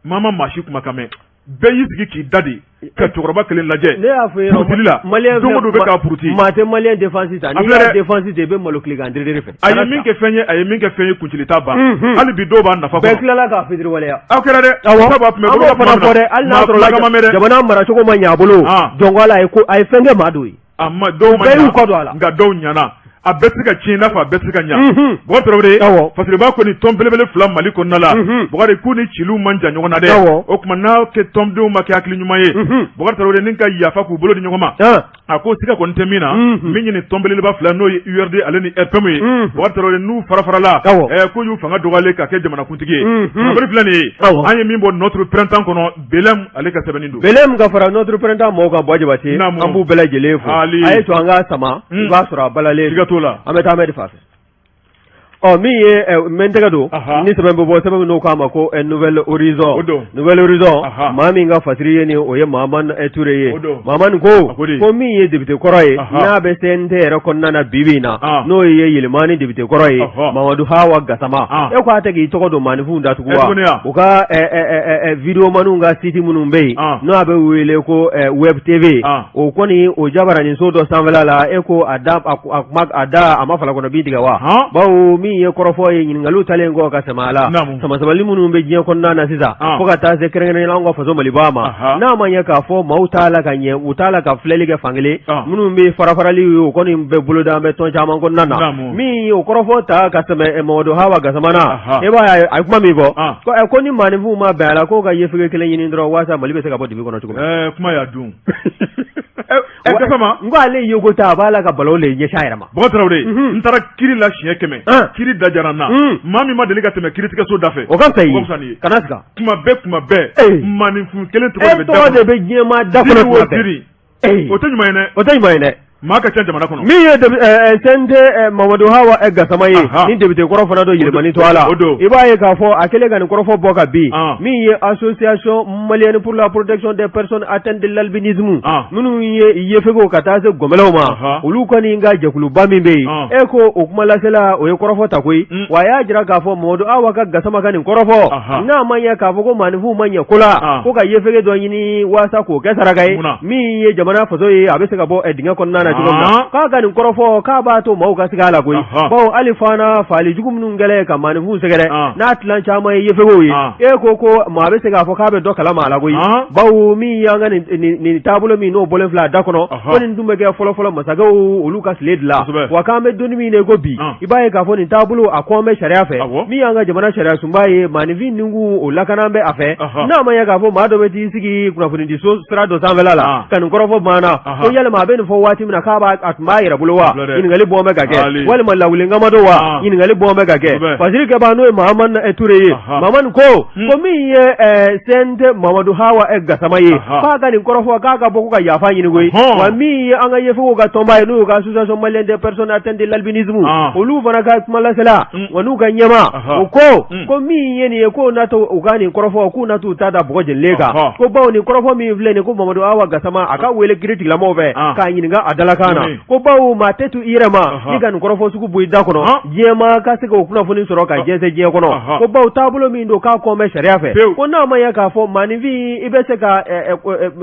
Maa ma maa si kumakan mɛn. Bɛɛ y'i sigi k'i da de ka cɛkɔrɔba kelen lajɛ. Ne y'a fɔ purutili la, don o don bɛ k'a puruti. Maa tɛ malien défense ta, n'i y'a défense ta, i bɛ malo tilegan derere fɛ. A ye min kɛ fɛn ye, a ye min kɛ fɛn ye, kuncili t'a ban. Hali bi dɔw b'a nafa kɔnɔ. Bɛɛ tilala k'a fitiriwaleya. Aw kɛra dɛ. Awɔ, sabu a tun bɛ bolo fana fɔ dɛ, hali n'a sɔrɔ jamana maracogo ma ɲɛ a bolo, jɔn ko Ala, a ye fɛn kɛ maa dɔw ye. A ma dɔw ma bɛɛ y'u kɔ don a la, nka dɔw ɲana. A bɛɛ tɛ se ka tiɲɛ i n'a fɔ a bɛɛ tɛ se ka ɲa. Bukari Tarawele, Fasiriba ko nin tɔn belebele fila Mali kɔnɔna la, Bukari, k'u ni ciliw man jan ɲɔgɔn na dɛ. O tuma n'a kɛ tɔndenw ma kɛ hakili ɲuman ye, Bukari Tarawele, ni ka yafa k'u bolo di ɲɔgɔn ma, a ko siga kɔni tɛ min na, min ye nin tɔn belebeleba fila, n'o ye URD ale ni RPM ye, Bukari Tarawele, n'u fara farala, k'u y'u fanga dɔgɔyalen ka kɛ jamanakuntigi ye. Kunnafoni filɛ nin ye, an ye min bɔ Notre Printemps kɔnɔ, Belem ale ka sɛbɛnni don. Belem ka fara Notre Printemps mɔgɔw kan, Buwa Jabate, an b'u bɛɛ lajɛlen fo. A ye to an ka sama, i b'a sɔrɔ a balalen. Siga t'o la. An bɛ taa Ahmed fan fɛ. Ɔ min ye n tɛgɛ don ni sɛbɛn bɛ bɔ sɛbɛn min n'o k'a ma ko Nouvel Horizon Nouvel Horizon maa min ka fasiri ye nin o ye Mahamani Ture ye Mahamani ko ko min ye député kɔrɔ ye n'a bɛ CNT yɛrɛ kɔnɔna na bi bi in na n'o ye Yelimani député kɔrɔ ye Mamadu Hawa Gasama e ko a tɛ k'i tɔgɔ don maaninfinw da tugun wa u ka videomaniw ka site minnu bɛ yen n'o a bɛ wele ko Web TV o kɔni o jabaraninso dɔ sanfɛla la e ko a da a da a ma falakɔnɔ bin tigɛ wa bawo min ye kɔrɔfɔ ye ɲininkaliw talen kɔ ka sɛmɛ a la samasamali minnu bɛ diɲɛ kɔnɔna na sisan fo ka taa se kɛrɛnkɛrɛnnenya anw ka faso Maliba ma n'a ma ɲɛ k'a fɔ maaw t'a la ka ɲɛ u t'a la ka filɛli kɛ fankelen minnu bɛ farafarali ye o kɔni bɛ boloda bɛ tɔn caman kɔnɔna na min ye o kɔrɔfɔ ta ka sɛmɛ Mamadu Hawa Gasama na e b'a ye a ye kuma min fɔ ko ni maaninfinw ma bɛn a la k'o ka yefege kelen ɲini dɔrɔn walasa Mali bɛ se ka bɔ dibi kɔnɔ cogo min kuma y'a dun Gasama n ko ale ye ko ta a b'a la ka balawu le ɲɛsin a yɛrɛ ma Bɔkari Tarawele n taara kiri la siɲɛ 100 kiri da diyara n na maa min ma deli ka tɛmɛ kiritigɛso da fɛ o ka fisa i ye kana siga kuma bɛɛ kuma bɛɛ maaninfin kelen tɔgɔ de bɛ diɲɛmaa da kɔnɔ tuma bɛɛ o tɛ ɲuman ye dɛ o tɛ ɲuman ye dɛ maa ka ca jamana kɔnɔ min ye CNT Mamadu Hawa Gasama ye ni député kɔrɔ fana don Yelimani tɔgɔ la i b'a ye k'a fɔ a kɛlen ka nin kɔrɔfɔ bɔ ka bin min ye association malienne pour la protection des personnes atteintes de l'albinisme minnu ye yefegew ka taa se gɔnbɛlɛw ma olu kɔni ka jɛkuluba min bɛ yen e ko o kumalasela o ye kɔrɔfɔ ta koyi wa a y'a jira k'a fɔ Mamadu Hawa ka Gasama ka nin kɔrɔfɔ n'a ma ɲɛ k'a fɔ ko maaninfinw ma ɲɛ ko la ko ka yefege dɔ ɲini walasa k'o kɛ saraka ye min ye jamana faso ye a bɛ se ka bɔ dingɛ kɔnɔna na cogo min na k'a ka nin kɔrɔfɔ k'a b'a to maaw ka siga a la koyi bawo hali fana faali jugu minnu kɛlen ka maaninfinw sɛgɛrɛ n'a tilan caman ye yefegew ye e ko ko maa bɛ se k'a fɔ k'a bɛ dɔ kalama a la koyi bawo min y'an ka nin taabolo min n'o bɔlen filɛ a da kɔnɔ ko nin tun bɛ kɛ fɔlɔfɔlɔ masakɛw olu ka tile de la wa k'an bɛ don min na i ko bi i b'a ye k'a fɔ nin taabolo a kɔn bɛ sariya fɛ min y'an ka jamana sariya sunba ye maaninfin nikun o lakana bɛ a fɛ n'a ma ɲɛ k'a fɔ maa dɔ bɛ t'i sigi kunnafonidiso sira dɔ sanfɛla la ka nin kɔrɔfɔ banna ko yalima a bɛ nin fɔ waati min na k'a b'a a tun b'a yɛrɛ bolo wa ɲininkali bɔn bɛ ka kɛ walima lawulinkama don wa ɲininkali bɔn bɛ ka kɛ fasiri kɛbaa n'o ye Mahamani Ture ye Mahamani ko ko min ye CNT Mamadu Hawa Gasama ye k'a ka nin kɔrɔfɔ k'a ka bɔ ko ka yafa ɲini koyi wa min ye an ka yefegew ka tɔnba ye n'o y'u ka association malienne des personnes atteintes de l'albinisme olu fana ka kumalasela wa n'u ka ɲɛmaa o ko ko min ye nin ye k'o na to u ka nin kɔrɔfɔ k'u na t'u ta da bɔgɔ jenilen kan ko bawo nin kɔrɔfɔ min filɛ nin ko Mamadu Awa Gasama a ka wele kiiritigɛlamɔgɔw fɛ k'a ɲininka a dalakan na ko bawo maa tɛ to i yɛrɛ ma ni ka nin kɔrɔfɔ sugu bɔ i da kɔnɔ diɲɛmaa ka se k'o kunnafoni sɔrɔ ka jɛnsɛn diɲɛ kɔnɔ ko bawo taabolo min don k'a kɔn bɛ sariya fɛ ko n'a ma ɲɛ k'a fɔ maaninfin i bɛ se ka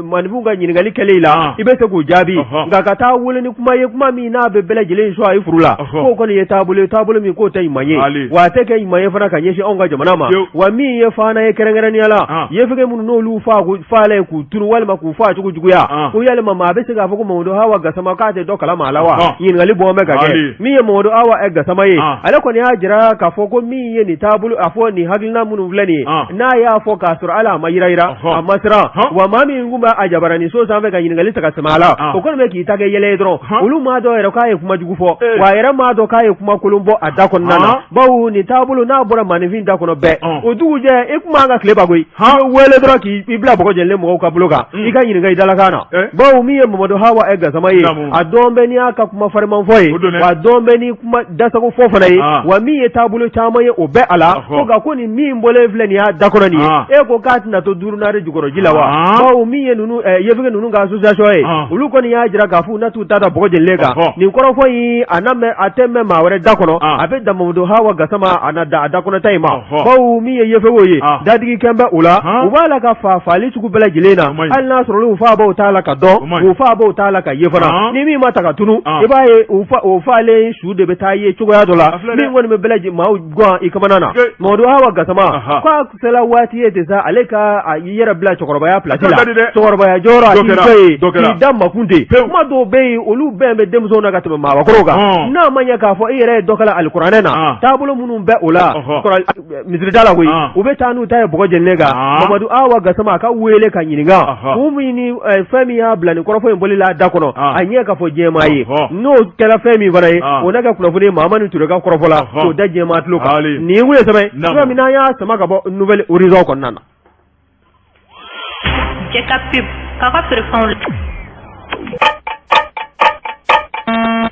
maaninfinw ka ɲininkali kɛlen i la i bɛ se k'u jaabi nka ka taa wele ni kuma ye kuma min n'a bɛ bɛɛ lajɛlen sɔn i furu la k'o kɔni ye taabolo ye taabolo min k'o tɛ ɲuman ye wa a tɛ kɛ ɲuman ye fana ka ɲɛsin anw ka jamana ma wa min ye fana ye kɛrɛnkɛrɛnnenya la yefege minnu n'olu faala ye k'u tunu walima k'u faa cogo juguya ko yalima maa bɛ se k'a fɔ ko Mamadu Hawa Gasama k'a tɛ dɔ kalama a la wa ɲininkali bɔn bɛ ka kɛ min ye Mamadu Awa Gasama ye ale kɔni y'a jira k'a fɔ ko min ye nin taabolo a fɔ nin hakilina minnu filɛ nin ye n'a y'a fɔ k'a sɔrɔ hali a ma yirayira a ma siran wa maa min tun bɛ a jabaraninso sanfɛ ka ɲininkali ta ka sɛmɛ a la o kɔni bɛ k'i ta kɛ yɛlɛ ye dɔrɔn olu m'a dɔn yɛrɛ k'a ye kuma jugu fɔ wa a yɛrɛ m'a dɔn k'a ye kuma kolon bɔ a da kɔnɔna na bawo nin taabolo n'a bɔra maaninfin da kɔnɔ bɛɛ o dugujɛ i kuma an ka tile ba koyi i bɛ wele dɔrɔn k'i bila bɔgɔ jenilen mɔgɔw ka bolo kan i ka ɲininka i dalakan na bawo min ye Mamadu Hawa Gasama ye a dɔn bɛ n'i y'a ka kuma fariman fɔ ye wa a dɔn bɛ ni kuma dasago fɔ fana ye wa min ye taabolo caman ye o bɛɛ a la ko nka ko nin min bɔlen filɛ nin y'a da kɔnɔ nin ye e ko k'a tɛna to duurunaare jukɔrɔ ji la wa bawo min ye ninnu yefege ninnu ka association ye olu kɔni y'a jira k'a fɔ u na t'u ta da bɔgɔ jenilen kan nin kɔrɔfɔ in a na mɛn a tɛ mɛn maa wɛrɛ da kɔnɔ a bɛ dan Mamadu Hawa Gasama a na da a da kɔnɔta in ma bawo min ye yefegew ye dadigi kɛn bɛ u la u b'a la ka fa faali sugu bɛɛ lajɛlen na hali n'a sɔrɔ u faabaaw t'a la ka dɔn u faabaaw t'a la ka ye fana ni min ma ta ka tunu i b'a ye o faalen su de bɛ taa ye cogoya dɔ la min kɔni bɛ bɛɛ lajɛlen maaw gan i kamana na Mamadu Hawa Gasama k'a sera waati ye ten sa ale ka a yɛrɛ bila cɛkɔrɔbaya place la cɛkɔrɔbaya jɔyɔrɔ a k'i jɔ yen k'i da makun ten kuma dɔw bɛ yen olu bɛn bɛ denmisɛnw na ka tɛmɛ maabakɔrɔw kan n'a ma ɲɛ k'a fɔ i yɛrɛ ye dɔ kalan alikuranɛ na taabolo minnu bɛ o la misirida la koyi u bɛ taa n'u ta ye bɔgɔ jenilen kan Mamadu Awa Gasama a ka wele ka ɲininka kun min ni fɛn min y'a bila nin kɔrɔfɔ in bɔli la a da kɔnɔ a ɲɛ ka fɔ diɲɛmaa ye n'o kɛra fɛn min fana ye o na kɛ kunnafoni ye Mahamani Ture ka kɔrɔfɔ la k'o da diɲɛmaa tulo kan nin ye sɛbɛn sɛbɛn min n'an y'a sama ka bɔ Nouvel Horizon kɔnɔna na. Cɛ ka pub k'a ka feerefɛnw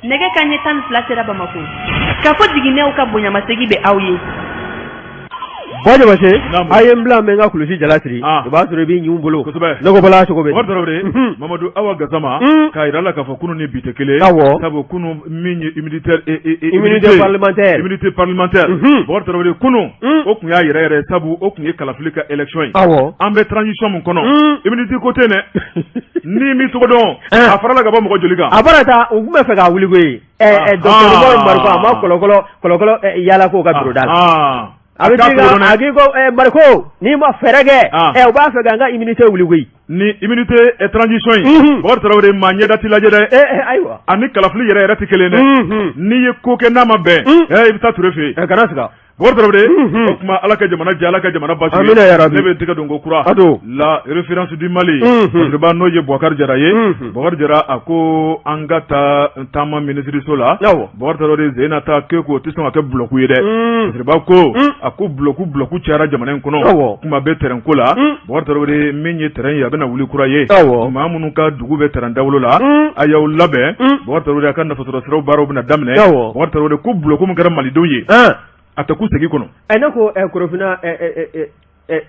Nɛgɛ kanɲɛ 12 sera Bamakɔ kafo jiginɛw ka bonyamasegin bɛ aw ye. Buwa Jabate a ye n bila n bɛ n ka kulusi jala siri o b'a sɔrɔ i b'i ɲin bolo ne ko Bala cogo bɛ di Mamadu Awa Gasama k'a jira la k'a fɔ kunun ni bi tɛ kelen sabu kunun min ye immunité parlementaire immunité parlementaire Bɔkari Tarawele kunun o tun y'a yɛrɛ yɛrɛ sabu o tun ye kalafili ka élection ye an bɛ transition min kɔnɔ immunité ko tɛ yen dɛ n'i m'i tɔgɔ dɔn a farala ka bɔ mɔgɔ joli kan a bɔra taa u tun bɛ fɛ k'a wuli koyi docteur Umaru Mariko a ma kɔlɔkɔlɔ kɔlɔkɔlɔ yala ko ka bureau da la a bɛ a k'i ko Mariko n'i ma fɛɛrɛ kɛ u b'a fɛ k'an ka immunité wuli koyi ni immunité transition in Bɔkari Tarawele maa ɲɛda tɛ lajɛ dɛ ayiwa ani kalafili yɛrɛ yɛrɛ tɛ kelen dɛ n'i ye ko kɛ n'a ma bɛn i bɛ taa Ture fɛ yen kana siga Bɔkari Tarawele o tuma Ala ka jamana diya Ala ka jamana basigi amina yarabi ne bɛ n tɛgɛ don ko kura la référence du Mali Fasiriba n'o ye Bubakari Jara ye Bubakari Jara a ko an ka taa taama minisiriso la Bubakari Tarawele sen na taa k'e ko o tɛ sɔn ka kɛ bulɔku ye dɛ Fasiriba ko a ko bulɔku bulɔku cayara jamana in kɔnɔ kuma bɛ tɛrɛn ko la Bubakari Tarawele min ye tɛrɛn ye a bɛna wuli kura ye maa minnu ka dugu bɛ tɛrɛn dawolo la a y'aw labɛn Bubakari Tarawele a ka nafasɔrɔ siraw baaraw bɛna daminɛ Bubakari Tarawele ko bulɔku min kɛra malidenw ye a tɛ kun segin kɔnɔ ne ko Korofina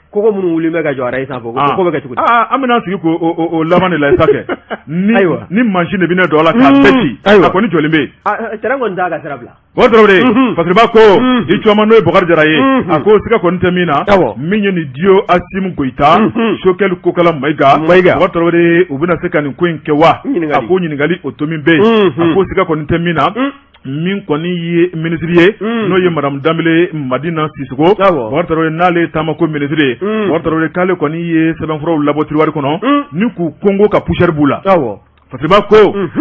kogo minnu wuli bɛ ka jɔ arayi sanfɛ ko bɛ kɛ cogo di an bɛna sigi k'o laban de la sa kɛ ayiwa ni mansin de bɛna don a la k'a bɛɛ ci a kɔni jɔlen bɛ yen tɛrɛn kɔni t'a ka sira bila Bubakari Tarawele Fasiriba ko i cɔma n'o ye Bubakari Jara ye a ko siga kɔni tɛ min na min ye nin duo Asimi Goyita Sogɛli Kokala Mayiga Bubakari Tarawele u bɛna se ka nin ko in kɛ wa a ko ɲininkali o tomi bɛ yen a ko siga kɔni tɛ min na min kɔni ye minisiri ye n'o ye madame Danbele Madina Sisoko Bubakari Tarawele n'ale ye taamako minisiri ye Bubakari Tarawele k'ale kɔni ye sɛbɛnfuraw labɔ tiroir kɔnɔ ni k'u konko ka poussière b'u la Fasiriba ko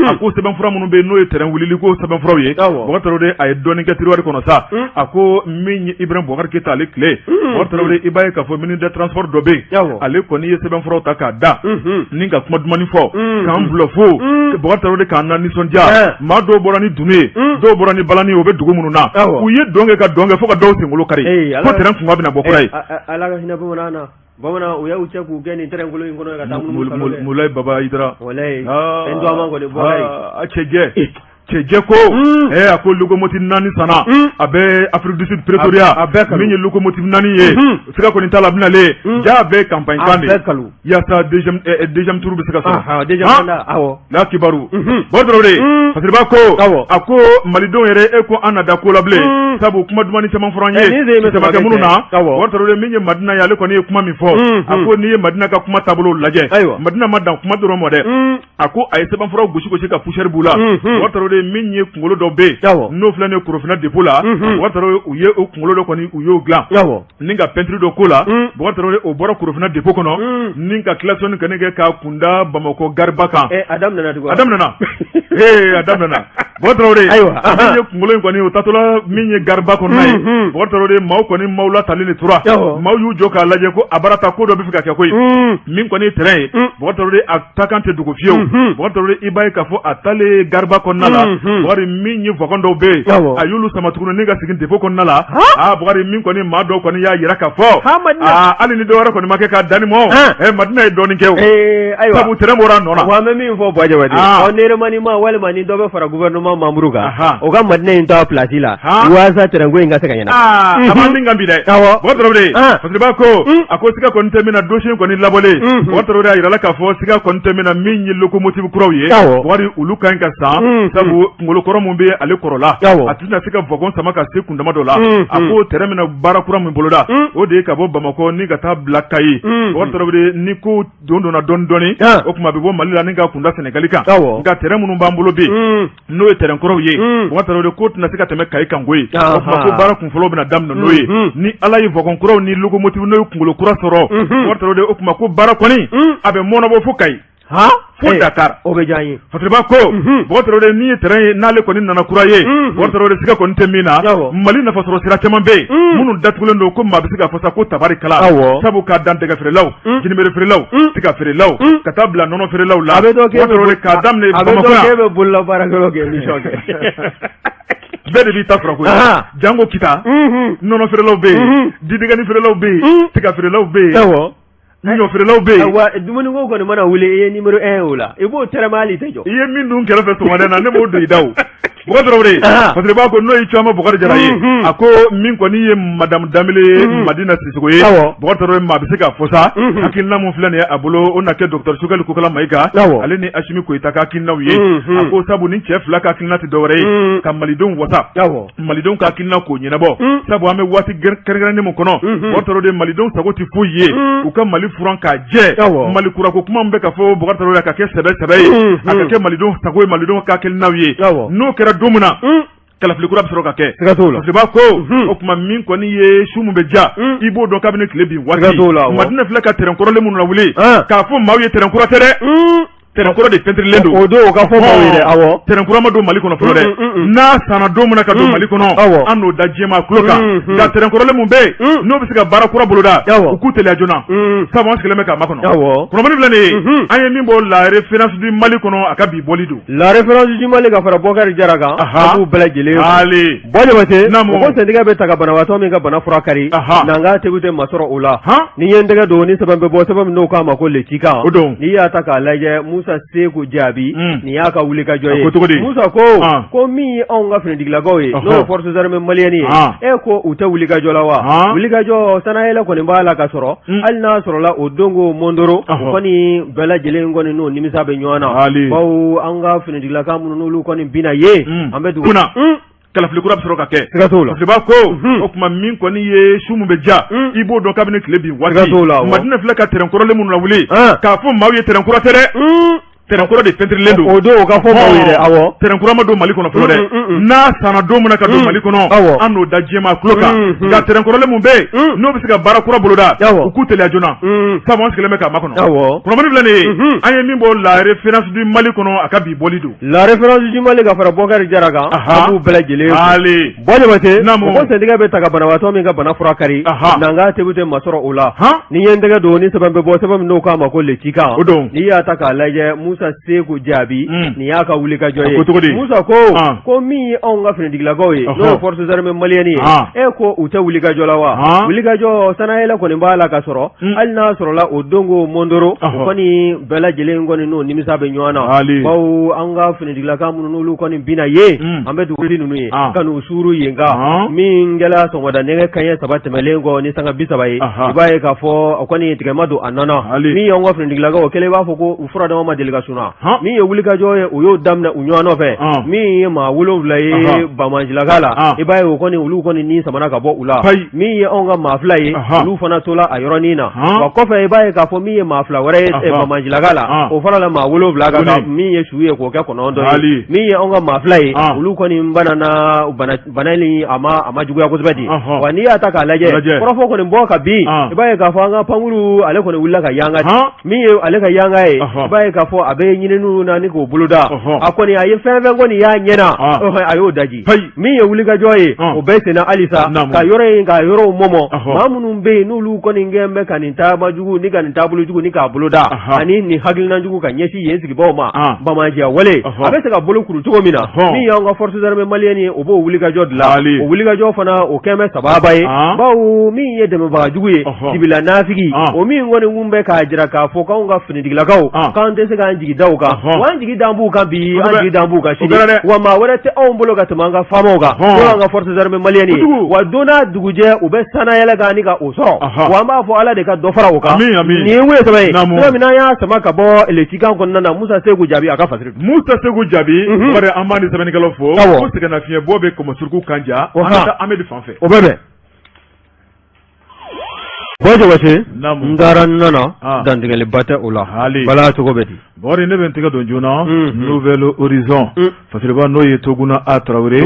a ko sɛbɛnfura minnu bɛ yen n'o ye tɛrɛn wulili ko sɛbɛnfuraw ye Bubakari Tarawele a ye dɔɔnin kɛ tiroir kɔnɔ sa a ko min ye Ibrahim Bubakari Keyita ale tile Bubakari Tarawele i b'a ye k'a fɔ ministre des transports dɔ bɛ yen ale kɔni ye sɛbɛnfuraw ta k'a da ni ka kuma dumannin fɔ k'an bila fo Bubakari Tarawele k'an na nisɔndiya maa dɔw bɔra ni dunun ye dɔw bɔra ni balani ye o bɛ dugu minnu na u ye dɔn kɛ ka dɔn kɛ fo ka dɔw senkolo kari ko tɛrɛn kunkan bɛna bɔ kura ye Ala ka hinɛ bamanan na Bamanan u y'u cɛ k'u gɛn nin tɛrɛn kolon in kɔnɔ ka taa munumunu Mulayi Baba Hayidara walayi n dɔgɔman kɔni Bukari a cɛjɛ cɛjɛ ko a ko locomotive 4 sanna a bɛ Afrique du Sud Pretoria a bɛɛ min ye locomotive 4 ye siga kɔni t'a la a bɛ nalen jaa bɛɛ campagne kan de yaasa deuxième tour bɛ se ka sɔrɔ deuxième mandat awɔ n'a kibaru Bubakari Tarawele Fasiriba ko a ko malidenw yɛrɛ e ko an na da ko la bilen sabu kuma dumannin caman fɔra an ye sɛbɛn minnu na Bubakari Tarawele min ye Madina ye ale kɔni ye kuma min fɔ a ko n'i ye Madina ka kuma taabolo lajɛ Madina ma dan kuma dɔrɔn ma dɛ a ko a ye sɛbɛnfuraw gosi gosi ka poussière b'u la Bubakari Tarawele min ye kunkolo dɔ bɛ yen n'o filɛ nin ye Korofina dépôt la Bubakari Tarawele u ye o kunkolo dɔ kɔni u y'o dilan ni ka peinture dɔ k'o la Bubakari Tarawele o bɔra Korofina dépôt kɔnɔ ni ka klaxon kɔni kɛ k'a kunda Bamakɔ gariba kan a daminɛna tugun a daminɛna ee a daminɛna Bubakari Tarawele ayiwa min ye kunkolo in kɔni o taatɔla min ye gariba kɔnɔna ye Bubakari Tarawele maaw kɔni maaw latalen de tora maaw y'u jɔ k'a lajɛ ko a bara ta ko dɔ bɛ fɛ ka kɛ koyi min kɔni ye train ye Bubakari Tarawele a takan tɛ dogo fiyewu Bubakari Tarawele i b'a ye k'a fɔ a taalen gariba kɔnɔna la Bubakari min ye wagon dɔw bɛ yen a y'olu sama tuguni ni ka segin dépôt kɔnɔna la aa Bubakari min kɔni maa dɔw kɔni y'a jira k'a fɔ hali ni dɔwɛrɛ kɔni ma kɛ k'a danni mɔ Madina ye dɔɔnin kɛ o ayiwa sabu train bɔra a nɔ na wa an bɛ min fɔ Buwa Jabate ɔ néremaniement walima ni dɔ bɛ fara gouvernement membre kan o ka Madina in to a place la walasa train ko in ka se ka ɲɛnabɔ a b'an min kan bi dɛ awɔ Bubakari Tarawele Fasiriba ko a ko siga kɔni tɛ min na dossier in kɔni labɔlen Bubakari Tarawele a jirala k'a fɔ siga kɔni tɛ min na min ye locomotive kuraw ye Bubakari olu ka ɲi ka san sabu kunkolo kɔrɔ min bɛ ale kɔrɔla a tɛna se ka wagon sama ka se kundama dɔ la a ko train bɛna baara kura min boloda o de ye ka bɔ Bamakɔ ni ka taa bila Kayi Bubakari Tarawele ni ko don donna dɔɔni dɔɔni o tuma a bɛ bɔ Mali la ni ka kunda Sɛnɛgali kan nka train minnu b'an bolo bi n'o ye train kɔrɔw ye Bubakari Tarawele ko tɛna se ka tɛmɛ Kayi kan koyi o tuma ko baara kun fɔlɔ bɛna daminɛ n'o ye ni Ala ye wagon kuraw ni locomotive n'o ye kunkolo kura sɔrɔ Bubakari Tarawele o tuma ko baara kɔni a bɛ mɔnɔbɔ fo Kayi fo Dakar o bɛ diya n ye Fasiriba ko Bubakari Tarawele min ye train ye n'ale kɔni nana kura ye Bubakari Tarawele siga kɔni tɛ min na Mali nafasɔrɔ sira caman bɛ yen minnu datugulen don ko maa bɛ se k'a fɔ sa ko tabarikala sabu k'a dan dɛgɛ feerelaw jinibere feerelaw tiga feerelaw ka taa bila nɔnɔ feerelaw la a bɛ dɔn k'e k'a daminɛ a bɛ dɔn k'e bɛ bololabaarakɛlaw kɛ émission kɛ bɛɛ de b'i ta sɔrɔ koyi jango kita nɔnɔ feerelaw bɛ yen didɛgɛni feerelaw bɛ yen tiga feerelaw bɛ yen ɲɔ feerelaw bɛ yen wa dumuniko kɔni mana wuli i ye numéro 1 o la i b'o tɛrɛmɛ hali i tɛ jɔ i ye min dun kɛrɛfɛ sɔgɔmada in na ne m'o don i da o. Bukari Tarawele, Fasiriba ko n'o ye Cɔma Bukari Jara ye, a ko min kɔni ye Madamu Danbele Madina Sisoko ye, Bukari Tarawele, maa bɛ se k'a fɔ sa, hakilina min filɛ nin ye a bolo, o na kɛ docteur Sogɛli Kokala Mayiga ale ni Asimi Goyita ka hakilinaw ye. A ko sabu ni cɛ fila ka hakilina tɛ dɔwɛrɛ ye ka malidenw wasa, malidenw ka hakilina k'o ɲɛnabɔ, sabu an bɛ waati kɛrɛnkɛrɛnnen min kɔnɔ, Bukari Tarawele, malidenw sago tɛ foyi ye u ka Mali furan k'a jɛ. Mali kura ko kuma min bɛ ka fɔ, Bukari Tarawele, ka kɛ sɛbɛ sɛbɛ ye, a ka kɛ malidenw sago ye, malidenw ka hakilinaw ye. N'o kɛra don min na, kalafili kura bɛ sɔrɔ ka kɛ. Siga t'o la. Fasiriba ko o tuma min kɔni ye su min bɛ ja, i b'o dɔn kabini tile bin waati. Siga t'o la, awɔ. Madina filɛ ka terrain kɔrɔlen minnu lawuli, k'a fɔ maaw ye terrain kura tɛ dɛ, terrain kɔrɔ de pɛntirilen don. O don o ka fɔ maaw ye dɛ, awɔ. Terrain kura ma don Mali kɔnɔ fɔlɔ dɛ. N'a sanna don min na ka don Mali kɔnɔ, an n'o da diɲɛmaa tulo kan. Nka terrain kɔrɔlen mun bɛ yen, n'o bɛ se ka baara kura boloda, u k'u teliya joona, sabu an sigilen bɛ k'a makɔnɔ. Kunnafoni filɛ nin ye, an ye min bɔ La Référence du Mali kɔnɔ, a ka bi bɔli don. La Référence du Mali ka fara Bɔkari Jara kan, an b'u bɛɛ lajɛlen fo. Ale. Bɔ Jabate, Naamu. o ko sentigɛ bɛ ta ka banabaatɔ min ka bana fura kari, n'an ka tegu tɛ masɔrɔ o la. Ni ye n tɛgɛ don ni sɛbɛn bɛ bɔ, sɛbɛn min n'o k'a ma ko Le Cikan. O don. N'i y'a ta k'a lajɛ, Musa Seku Jaabi, nin y'a ka wulikajɔ ye. A ko cogo di? Musa ko, ko min ye anw ka finitigilakaw ye, n'o ye forces armées maliennes ye, e ko u tɛ wulikajɔ la wa? Wulikajɔ sanayɛlɛ kɔni b'a la ka sɔrɔ, hali n'a sɔrɔla o don ko Mondoro, o kɔni bɛɛ lajɛlen kɔni n'o nimisa bɛ ɲɔgɔn na, bawo an ka finitigilaka minnu n'olu kɔni binna yen, an bɛ dugu kunna kalafili kura bɛ sɔrɔ ka kɛ. Siga t'o la. Fasiriba ko o tuma min kɔni ye su min bɛ ja, i b'o dɔn kabini tile bin waati. Siga t'o la, awɔ. Madina filɛ ka terrain kɔrɔlen minnu lawuli, k'a fɔ maaw ye terrain kura tɛ dɛ, terrain kɔrɔ de pɛntirilen don. O don o ka fɔ maaw ye dɛ, awɔ. Terrain kura ma don Mali kɔnɔ fɔlɔ dɛ. N'a sanna don min na ka don Mali kɔnɔ, an n'o da diɲɛmaa tulo kan. Nka terrain kɔrɔlen mun bɛ yen, n'o bɛ se ka baara kura boloda, u k'u teliya joona, sabu an sigilen bɛ k'a makɔnɔ. Kunnafoni filɛ nin ye, an ye min bɔ La Référence du Mali kɔnɔ, a ka bi bɔli don. La Référence du Mali ka fara Bɔkari Jara kan, an b'u bɛɛ lajɛlen fo. Ale. Bɔ Jabate, Naamu. o ko sentigɛ bɛ ta ka banabaatɔ min ka bana fura kari, n'an ka tegu tɛ masɔrɔ o la. Ni ye n tɛgɛ don ni sɛbɛn bɛ bɔ, sɛbɛn min n'o k'a ma ko Le Cikan. O don. N'i y'a ta k'a lajɛ, Musa Seku Jaabi, nin y'a ka wulikajɔ ye. A ko cogo di? Musa ko, ko min ye anw ka finitigilakaw ye, n'o ye forces armées maliennes ye, e ko u tɛ wulikajɔ la wa? Wulikajɔ sanayɛlɛ kɔni b'a la ka sɔrɔ, hali n'a sɔrɔla o don ko Mondoro, o kɔni bɛɛ lajɛlen kɔni n'o nimisa bɛ ɲɔgɔn na, bawo an ka finitigilaka minnu n'olu kɔni binna yen, an bɛ dugu ninnu ye ka n'u suuru yen kan, min kɛra sɔgɔmada nɛgɛ kanɲɛ 3 tɛmɛlen kɔ ni sanga 30 ye, i b'a ye k'a fɔ o kɔni tigɛ ma don a nɔ na. Min y'anw ka finitigilakaw o kɛlen i b'a fɔ ko u furadama ma deli ka sunaa, min ye wulikajɔ ye u y'o daminɛ u ɲɔgɔn nɔfɛ, min ye maa 7 ye banbaancilaka la, i b'a ye o kɔni olu kɔni ni samana ka bɔ u la. Min ye anw ka maa 2 ye, olu fana tola a yɔrɔnin na. Wa kɔfɛ i b'a ye k'a fɔ min ye maa 2 wɛrɛ ye banbaancilaka la, o farala maa 7 kan, min ye su ye k'o kɛ 9 ye. Min ye anw ka maa 2 ye, olu kɔni banana, bana in a ma juguya kosɛbɛ ten. Wa n'i y'a ta k'a lajɛ, kɔrɔfɔ kɔni bɔ ka bin, i b'a ye k'a fɔ an ka pankuru ale kɔni wulila ka yanga, min ye ale ka yanga ye, i b'a ye k'a fɔ a bɛ ɲininiw na ni k'o boloda. A kɔni a ye fɛn fɛn kɔni y'a ɲɛ na, a y'o daji. Min ye wulikajɔ ye, o bɛ senna halisa ka yɔrɔ in ka yɔrɔw mɔmɔ. Maa minnu bɛ yen n'olu kɔni kɛlen bɛ ka nin taama jugu ni ka nin taabolo jugu ni k'a boloda ani nin hakilina jugu ka ɲɛsin yen sigibaaw ma, banbaanciya wale a bɛ se ka bolo kuru cogo min na, min y'anw ka forces armées maliennes ye, o b'o wulikajɔ dilan. O wulikajɔ fana o kɛlen bɛ sababa ye, bawo min ye dɛmɛbaga jugu ye, dibila nafigi, o min kɔni kun bɛ k'a jira k'a fɔ k'anw ka finitigilakaw k'an tɛ se k'an jigi da u kan, wa an jigi dan b'u kan bi, an jigi dan b'u kan sini, wa maa wɛrɛ tɛ anw bolo ka tɛmɛ an ka faamaw kan, n'o y'an ka forces armées maliennes ye. Wa don n'a dugujɛ u bɛ sanayɛlɛ kan ni ka o sɔrɔ, wa an b'a fɔ Ala de ka dɔ fara o kan. Nin ye mun ye sɛbɛn ye, sɛbɛn min n'an y'a sama ka bɔ Le Cikan kɔnɔna na, Musa Seku Jaabi a ka fasiri. Musa Seku Jaabi, bari an b'a ni sɛbɛnnikɛlaw fo, ko sɛgɛnnafiɲɛbɔ bɛ kɔmɔsuruku kan ja, an ka taa Amedi fan fɛ. O bɛ bɛn. Bɔ Jabate, n taara n nana, dantigɛliba tɛ o la, Bala cogo bɛ di? Bakari, ne bɛ n tɛgɛ don joona Nouvel Horizon, Fasiriba, n'o ye Toguna A Tarawele,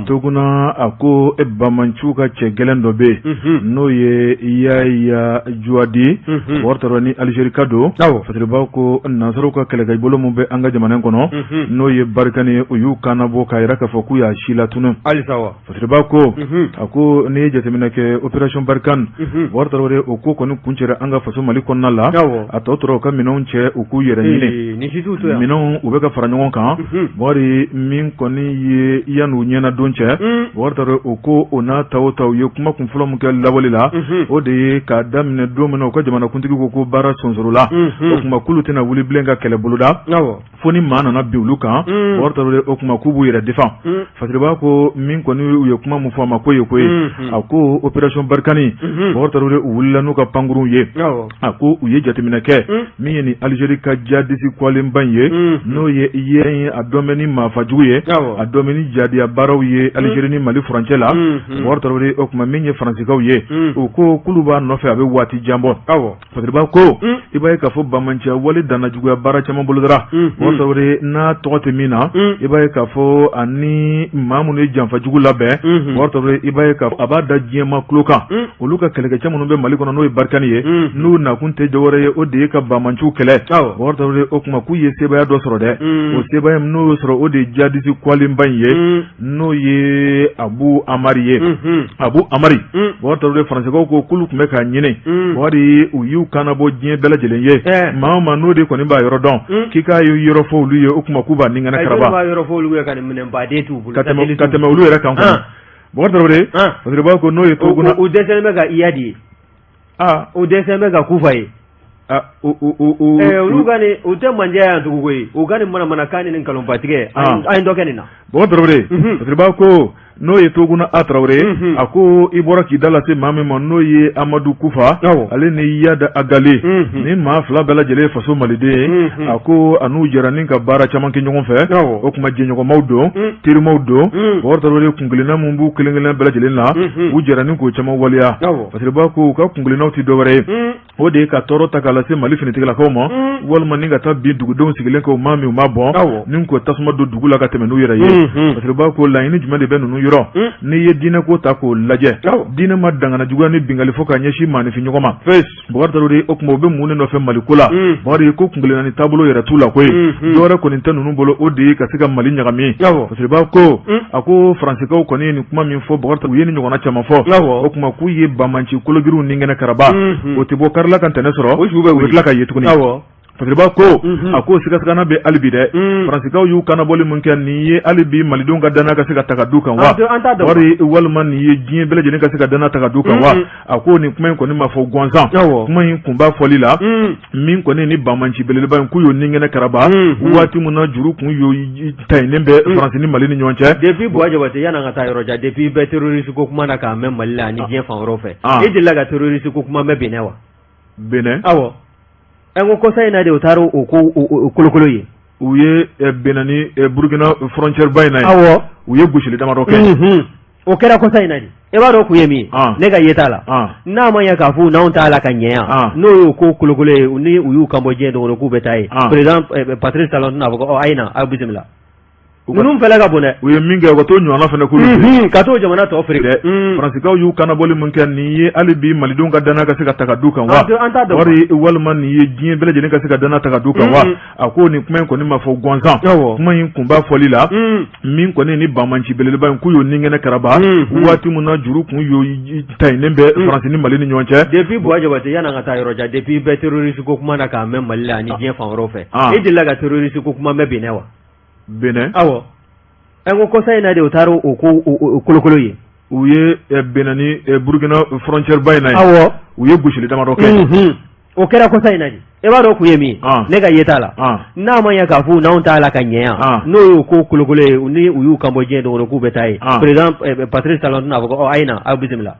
Toguna a ko banbaanciw ka cɛ gɛlɛn dɔ bɛ yen, n'o ye Yaya Juwadi, Bakari Tarawele, ni Alizeri ka don. Fasiriba ko nansaraw ka kɛlɛkɛbolo min bɛ an ka jamana kɔnɔ, n'o ye Barikani ye, u y'u kan bɔ k'a jira k'a fɔ k'u y'a si latunu. Halisa wa? Fasiriba ko a ko n'i ye jateminɛ kɛ opération Barkhane, Bakari Tarawele, o ko kɔni kuncɛra an ka faso Mali kɔnɔna la, a tɔ tora u ka minɛnw cɛ u k'u yɛrɛ ɲini. ye minɛnw u bɛ ka fara ɲɔgɔn kan Bukari min kɔni ye yan'u ɲɛna don cɛ Bukari Tarawele o ko o n'a ta o ta u ye kuma kun fɔlɔ min kɛ lawale la o de ye k'a daminɛ don min na u ka jamanakuntigi ko ko baara sonsorola o tuma k'olu tɛna wuli bilen ka kɛlɛ boloda fo ni maa nana bin olu kan Bukari Tarawele o tuma k'u b'u yɛrɛ défend Fasiriba ko min kɔni u ye kuma min fɔ a ma ko ye ko ye a ko opération Barkhane Bukari Tarawele u wulila n'u ka pankurunw ye a ko u ye jateminɛ kɛ min ye ni Algérie ka jihadiste kɔlenba in ye n'o ye ye a dɔn bɛ ni maafajugu ye a dɔn bɛ ni jadiya baaraw ye Algérie ni Mali furancɛ la Bukari Tarawele o tuma min ye Faransikaw ye u ko k'olu b'a nɔfɛ a bɛ waati jan bɔ Fasiriba ko i b'a ye k'a fɔ banbaanciya wale danna juguya baara caman bolodara Bukari Tarawele n'a tɔgɔ tɛ min na i b'a ye k'a fɔ ani maa minnu ye janfa jugu labɛn Bukari Tarawele i b'a ye k'a fɔ a b'a da diɲɛmaa tulo kan olu ka kɛlɛkɛcɛ minnu bɛ Mali kɔnɔ n'o ye Barkhane ye n'u nakun tɛ dɔwɛrɛ ye o de ye ka banbaanciw kɛlɛ Bukari Tarawele o tuma k'u ye sebaaya dɔ sɔrɔ dɛ o sebaaya n'u y'o sɔrɔ o de ye jihadiste kɔlenba in ye n'o ye Abu Amari ye Abu Amari Bukari Tarawele Faransɛkaw ko k'olu tun bɛ k'a ɲini Bukari u y'u kannabɔ diɲɛ bɛɛ lajɛlen ye maa o maa n'o de kɔni b'a yɔrɔ dɔn k'i k'a yɔrɔ fɔ olu ye o tuma k'u b'a ni kɛnɛ karaba ka tɛmɛ olu yɛrɛ kan Bukari Tarawele Fasiriba ko n'o ye Toguna u dɛsɛlen bɛ ka Iyad ye u dɛsɛlen bɛ ka Kufa ye olu ka nin u tɛ mandiya yan tugun koyi u ka nin manamanakan ni nkalonbatigɛ an ye dɔ kɛ nin na Bukari Tarawele Fasiriba ko n'o ye Toguna A Tarawele a ko i bɔra k'i da lase maa min ma n'o ye Amadu Kufa ale ni Iyad Ag Ghali ni maa fila bɛɛ lajɛlen ye faso maliden ye a ko a n'u jɛra ni ka baara caman kɛ ɲɔgɔn fɛ o tuma jɛɲɔgɔnmaw don terimaw don Bukari Tarawele kunkelenna min b'u kelen kelen bɛɛ lajɛlen na u jɛra ni k'o caman waleya Fasiriba ko u ka kunkelennaw tɛ dɔwɛrɛ ye o de ye ka tɔɔrɔ ta k'a lase Mali finitigilakaw ma walima ni ka taa bin dugudenw sigilen kan u ma min u ma bɔn ni k'o tasuma don dugu la ka tɛmɛ n'u yɛrɛ ye Fasiriba ko laɲini jumɛn de bɛ ninnu yɔrɔ n'i ye diinɛ ko ta k'o lajɛ diinɛ ma dangana juguya ni binkanni fɔ ka ɲɛsin maaninfin ɲɔgɔn ma Bukari Tarawele o tuma u bɛ mun de nɔfɛ Mali ko la Bukari ko kunkelenna ni taabolo yɛrɛ t'u la koyi dɔwɛrɛ kɔni tɛ ninnu bolo o de ye ka se ka Mali ɲagami Fasiriba ko a ko Faransikaw kɔni ye nin kuma min fɔ Bukari u ye nin ɲɔgɔnna caman fɔ o tuma k'u ye banbaanci kologirinw ni kɛnɛ karaba o tɛ bɔ karila ka ntɛnɛn sɔrɔ u bɛ tila ka ye tuguni Fasiriba ko a ko sigasigana bɛ hali bi dɛ Faransikaw y'u kannabɔli min kɛ nin ye hali bi malidenw ka danaya ka se ka ta ka d'u kan wa walima nin ye diɲɛ bɛɛ lajɛlen ka se ka danaya ta ka d'u kan wa a ko nin kuma in kɔni ma fɔ gansan kuma in kunba fɔli la min kɔni ni banbaanci belebeleba in k'u y'o ni kɛnɛ karaba waati min na juru kun y'o tayinen bɛ Faransi ni Mali ni ɲɔgɔn cɛ depuis Buwa Jabate yan'an ka taa yɔrɔ jan depuis i bɛ terroriste ko kuma na k'a mɛn Mali la ani diɲɛ fan wɛrɛw fɛ e delila ka terroriste ko kuma mɛn Benin wa Benin awɔ ɛ ko kɔsa in na de u taara o ko kolokolo ye u ye Benin ni Burukina frontière ba in na awɔ u ye gosili damadɔ kɛ o kɛra kɔsa in na de e b'a dɔn kun ye min ye ne ka yeta la n'a ma ɲɛ k'a fɔ n'anw t'a la ka ɲɛ yan n'o y'o ko kolokolo ye ni u y'u kan bɔ diɲɛ don o don k'u bɛ taa yen président Patrice Talon tɛna fɔ ko a ye na aw bisimila ninnu fɛlɛ ka bon dɛ u ye min kɛ u ka t'o ɲɔgɔnna fana k'olu fɛ ka t'o jamana tɔ feere dɛ Faransikaw y'u kannabɔli min kɛ nin ye hali bi malidenw ka danaya ka se ka ta ka d'u kan wa walima nin ye diɲɛ bɛɛ lajɛlen ka se ka danaya ta ka d'u kan wa a ko nin kuma in kɔni ma fɔ gansan kuma in kunba fɔli la min kɔni ni banbaanci belebeleba in k'u y'o ni kɛnɛ karaba waati min na juru kun y'o tayinen bɛ Faransi ni Mali ni ɲɔgɔn cɛ depuis Buwa Jabate yan'an ka taa yɔrɔ jan depuis i bɛ terroriste ko kuma na k'a mɛn Mali la ani diɲɛ fan wɛrɛw fɛ e delila ka terroriste ko kuma mɛn Benin wa Benin awɔ ɛ ko kɔsa in na de u taara o ko kolokolo ye u ye Benin ni Burukina frontière ba in na awɔ u ye gosili damadɔ kɛ o kɛra kɔsa in na de e b'a dɔn kun ye min ye ne ka yeta la n'a ma ɲɛ k'a fɔ n'anw t'a la ka ɲɛ yan n'o y'o ko kolokolo ye ni u y'u kan bɔ diɲɛ don o don k'u bɛ taa yen président Patrice Talon tɛna fɔ ko a ye na aw bisimila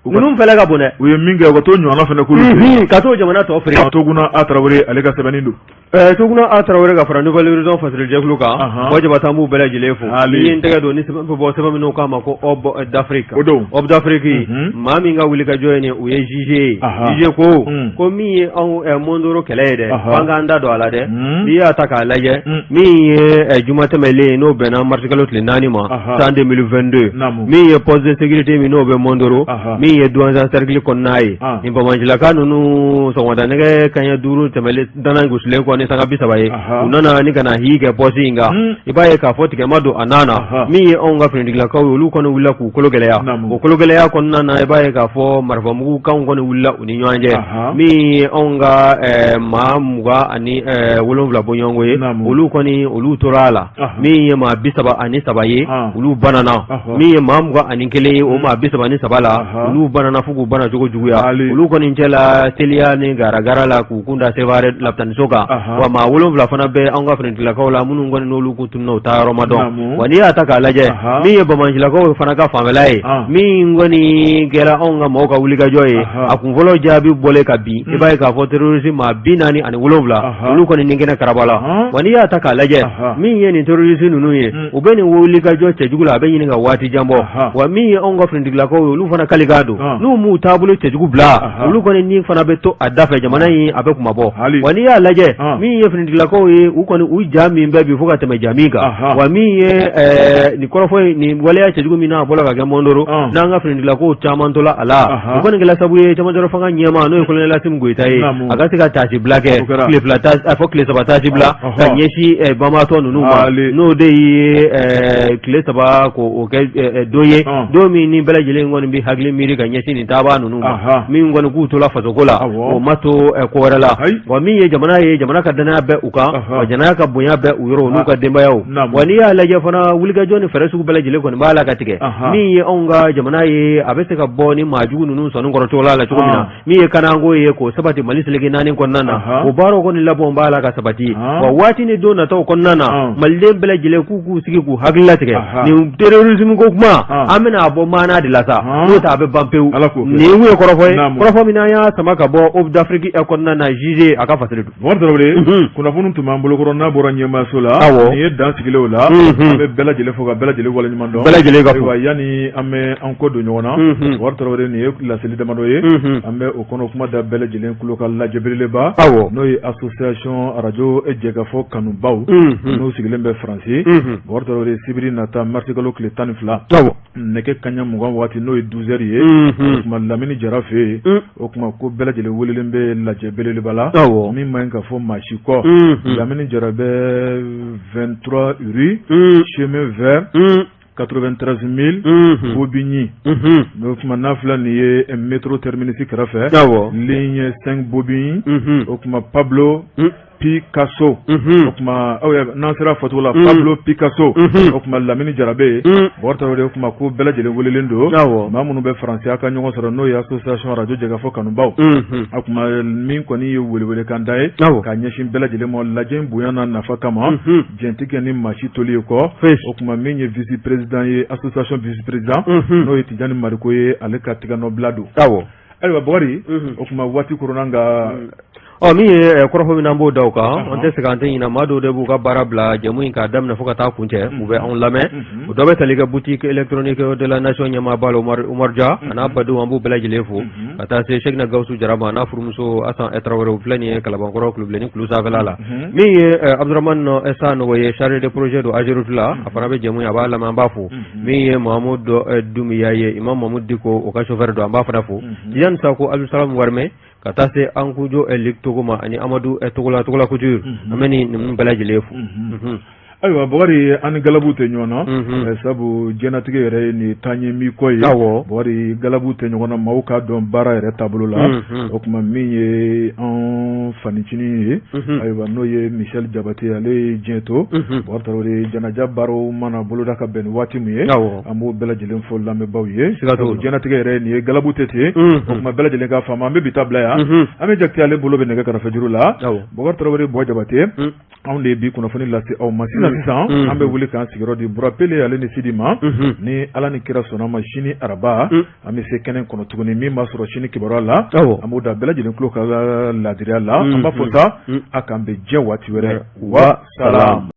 ninnu fɛlɛ ka bon dɛ u ye min kɛ u ka t'o ɲɔgɔnna fana k'olu fɛ ka t'o jamana tɔ feere Toguna A Tarawele ale ka sɛbɛnni don Toguna A Tarawele ka fara Nouvel Horizon fasirijɛkulu kan Buwa Jabate an b'u bɛɛ lajɛlen fo n'i ye n tɛgɛ don ni sɛbɛn bɛ bɔ sɛbɛn minnu k'a ma ko Aube d'Afrique o don Aube d'Afrique maa min ka wulikajɔ ye nin o ye JG ye JG ko ko min ye anw Mondoro kɛlɛ ye dɛ an k'an da don a la dɛ n'i y'a ta k'a lajɛ min ye juma tɛmɛlen ye n'o bɛnna marisikalo tile 4 ma san 2022 min ye poste de sécurité min n'o bɛ Mondoro min Min ye Duwanzan cercle kɔnɔna ye, nin banbaancilaka ninnu sɔgɔmada nɛgɛ kanɲɛ 5 tɛmɛlen dana gosilen kɔ ni sanga 30 ye, u nana ni ka na hi kɛ poste in kan. I b'a ye k'a fɔ tigɛ ma don a nan na. Min ye anw ka finitigilakaw ye, olu kɔni wulila k'u kolo gɛlɛya. O kolo gɛlɛya kɔnɔna na, i b'a ye k'a fɔ marifamugukanw kɔni wulila u ni ɲɔgɔn cɛ. Min ye anw ka maa 27 bɔɲɔgɔnko ye, olu kɔni olu tora a la. Min ye maa 33 ye, olu banana. Min ye maa 21 ye, o maa 33 la, olu banana fo k'u bana cogo juguya. Olu kɔni cɛla teliya ni garagara la k'u kun da Sevare lapitaniso kan. Wa maa 7 fana bɛ anw ka finitigilakaw la, minnu kɔni n'olu kun tununna, u taa yɔrɔ ma dɔn. Wa n'i y'a ta k'a lajɛ, min ye banbaancilakaw fana ka fanfɛla ye, min kɔni kɛra anw ka maaw ka wulikajɔ ye, a kunfɔlɔ jaabi bɔlen ka bin, i b'a ye k'a fɔ terroriste maa 47, olu kɔni ni kɛnɛ karaba la. Wa n'i y'a ta k'a lajɛ, min ye nin terroriste ninnu ye, u bɛ nin wulikajɔ cɛjugu la, a bɛ ɲini ka waati jan bɔ. Wa min ye anw ka finitigilakaw ye, olu fana kalikan don, n'u m'u taabolo cɛjugu bila, olu kɔni ni fana bɛ to a da fɛ, jamana in a bɛ kuma bɔ. Wa n'i y'a lajɛ, min ye finitigilakaw ye, u kɔni u ja min bɛ bi fo ka tɛmɛ ja min kan. Wa min ye nin kɔrɔfɔ, nin waleya cɛjugu min n'a bɔra ka kɛ Mondoro, n'an ka finitigilakaw caman tola a la, o kɔni kɛla sababu ye cɛmancɛ fanga ɲɛmaa, n'o ye colonel Asimi Goyita ye, a ka se ka taasibila kɛ, tile fila a fɔ tile 3 taasibila ka ɲɛsin banbaatɔ ninnu ma, n'o de ye tile 3 k'o kɛ don ye, don min ni bɛɛ lajɛlen kɔni bɛ hakili miiri ka ɲɛsin nin taabaa ninnu ma, min kɔni k'u tola fasoko la, o ma to ko wɛrɛ la. Wa min ye jamana ye, jamana ka danaya bɛ u kan, wa jamana ka bonya bɛ u yɔrɔ, n'u ka denbayaw. Wa n'i y'a lajɛ fana, wulikajɔ ni fɛɛrɛ sugu bɛɛ lajɛlen kɔni b'a la ka tigɛ, min ye anw ka jamana ye, a bɛ se ka bɔ ni maajugu ninnu sɔnni kɔrɔ cogo la cogo min na. Min ye kanako ye k'o sabati Mali seleke naani kɔnɔna na, o baaraw kɔni labɔn b'a la ka sabati. Wa waati ni don nataw kɔnɔna na, maliden bɛɛ lajɛlen k'u k'u sigi k'u hakili latigɛ nin terrorisme ko kuma, an bɛna a bɔ maana de la sa, n'o tɛ a bɛ ban pewu. Nin ye kɔrɔfɔ ye, kɔrɔfɔ min an y'a sama ka bɔ Aube d'Afrique kɔnɔna na, JG a ka fasiri don. Bubakari Tarawele, kunnafoni tun b'an bolokɔrɔ n'a bɔra ɲɛmaaso la, nin ye dan sigilen o la. An bɛ bɛɛ lajɛlen fo ka bɛɛ lajɛlen waleɲuman dɔn. Bɛɛ lajɛlen ka fo. Ayiwa, yanni an bɛ an kɔ don ɲɔgɔn na, Bubakari Tarawele, nin ye laseli damadɔ ye, an bɛ o kɔnɔ kuma da bɛɛ lajɛlen tulo kan lajɛ belebeleba, n'o ye association arajo jɛkafɔ kanubaw, n'o sigilen bɛ Faransi. Bubakari Tarawele, sibiri nata marisikalo tile 12, nɛgɛ kanɲɛ 20 waati, n'o ye 12 heures ye, o tuma Lamini Jara fɛ yen. O tuma ko bɛɛ lajɛlen welelen bɛ lajɛ belebeleba la, min man ɲi ka fɔ maa si kɔ. Lamini Jara bɛ 23 rue Chemin Vert, 93 000 Bobigny. O tuma n'a filɛ nin ye métro terminus kɛrɛfɛ, ligne 5 Bobigny. O tuma Pablo Picasso, o tuma aw n'an sera fɔcogo la, Pablo Picasso. O tuma Lamini Jara bɛ yen. Bubakari Tarawele, o tuma ko bɛɛ lajɛlen welelen don, maa minnu bɛ Faransi, a ka ɲɔgɔn sɔrɔ, n'o ye association arajo jɛkafɔ kanubaw. O tuma min kɔni ye welewelekan da ye ka ɲɛsin bɛɛ lajɛlen ma lajɛ in bonya n'a nafa kama, jɛn tɛ kɛ ni maa si toli ye kɔ. O tuma min ye vice président ye, association vice président, n'o ye Tijani Mariko ye, ale ka tigɛnɔbila don. Ayiwa Bubakari, o tuma waati koronna nka Ɔ min ye kɔrɔfɔ min an b'o da o kan, an tɛ se an tɛ ɲinɛ maa dɔw de b'u ka baara bila jɛmu in k'a daminɛ fo ka taa kuncɛ, u bɛ anw lamɛn. O dɔ bɛ tali kɛ boutique électronique de la nation ɲɛmaaba la, Umaru Dia a n'a badenw, an b'u bɛɛ lajɛlen fo, ka taa se Sɛkina Gawusu Jara ma, n'a furumuso Asan Tarawele, u filɛ nin ye Kalabankɔrɔ Kulubilenni kulu sanfɛla la. Min ye Abudramani Sanogo ye, chargé de projet don Ageroute la, a fana bɛ jɛmu in a b'a lamɛn, an b'a fo. Min ye Mahamudu Dunbiya ye, Imam Mahamudu Diko, o ka chauffeur don, an b'a fana fo. Tijani Sako, Abdulsalam Warimɛ, ka taa se an kujo Luc Togo ma ani Amadu Togola, Togola Couture, an bɛ nin ninnu bɛɛ lajɛlen fo. Ayiwa Bubakari, an ni galabu tɛ ɲɔgɔn na, sabu diɲɛnatigɛ yɛrɛ ye nin taaɲɛ min kɔ ye. Bubakari, galabu tɛ ɲɔgɔn na, maaw k'a dɔn baara yɛrɛ taabolo la. O tuma min ye an fanicinin ye, ayiwa, n'o ye Michel Jabate, ale ye diɲɛ to. Bubakari Tarawele, janaja baaraw mana boloda ka bɛn ni waati min ye, an b'o bɛɛ lajɛlen fɔ lamɛnbaaw ye. Diɲɛnatigɛ yɛrɛ nin ye, galabu tɛ ten. O tuma bɛɛ lajɛlen k'a faamu, an bɛ bi ta bila yan. An bɛ Jakite, ale bolo bɛ nɛgɛ kɛrɛfɛjuru la. Bubakari Tarawele, Buwa Jabate, anw de ye bi kunnafoni lase aw ma sisan sisan. An bɛ wuli k'an sigiyɔrɔ di Burapele ale ni Sidi ma. Ni Ala ni kira sɔnna ma, sini araba, an bɛ se kɛnɛ kɔnɔ tuguni. Min b'a sɔrɔ sini kibaruya la, an b'o da bɛɛ lajɛlen tulo ka laadiriya la. An b'a fɔ sa, a k'an bɛn diɲɛ waati wɛrɛ. Wa salam.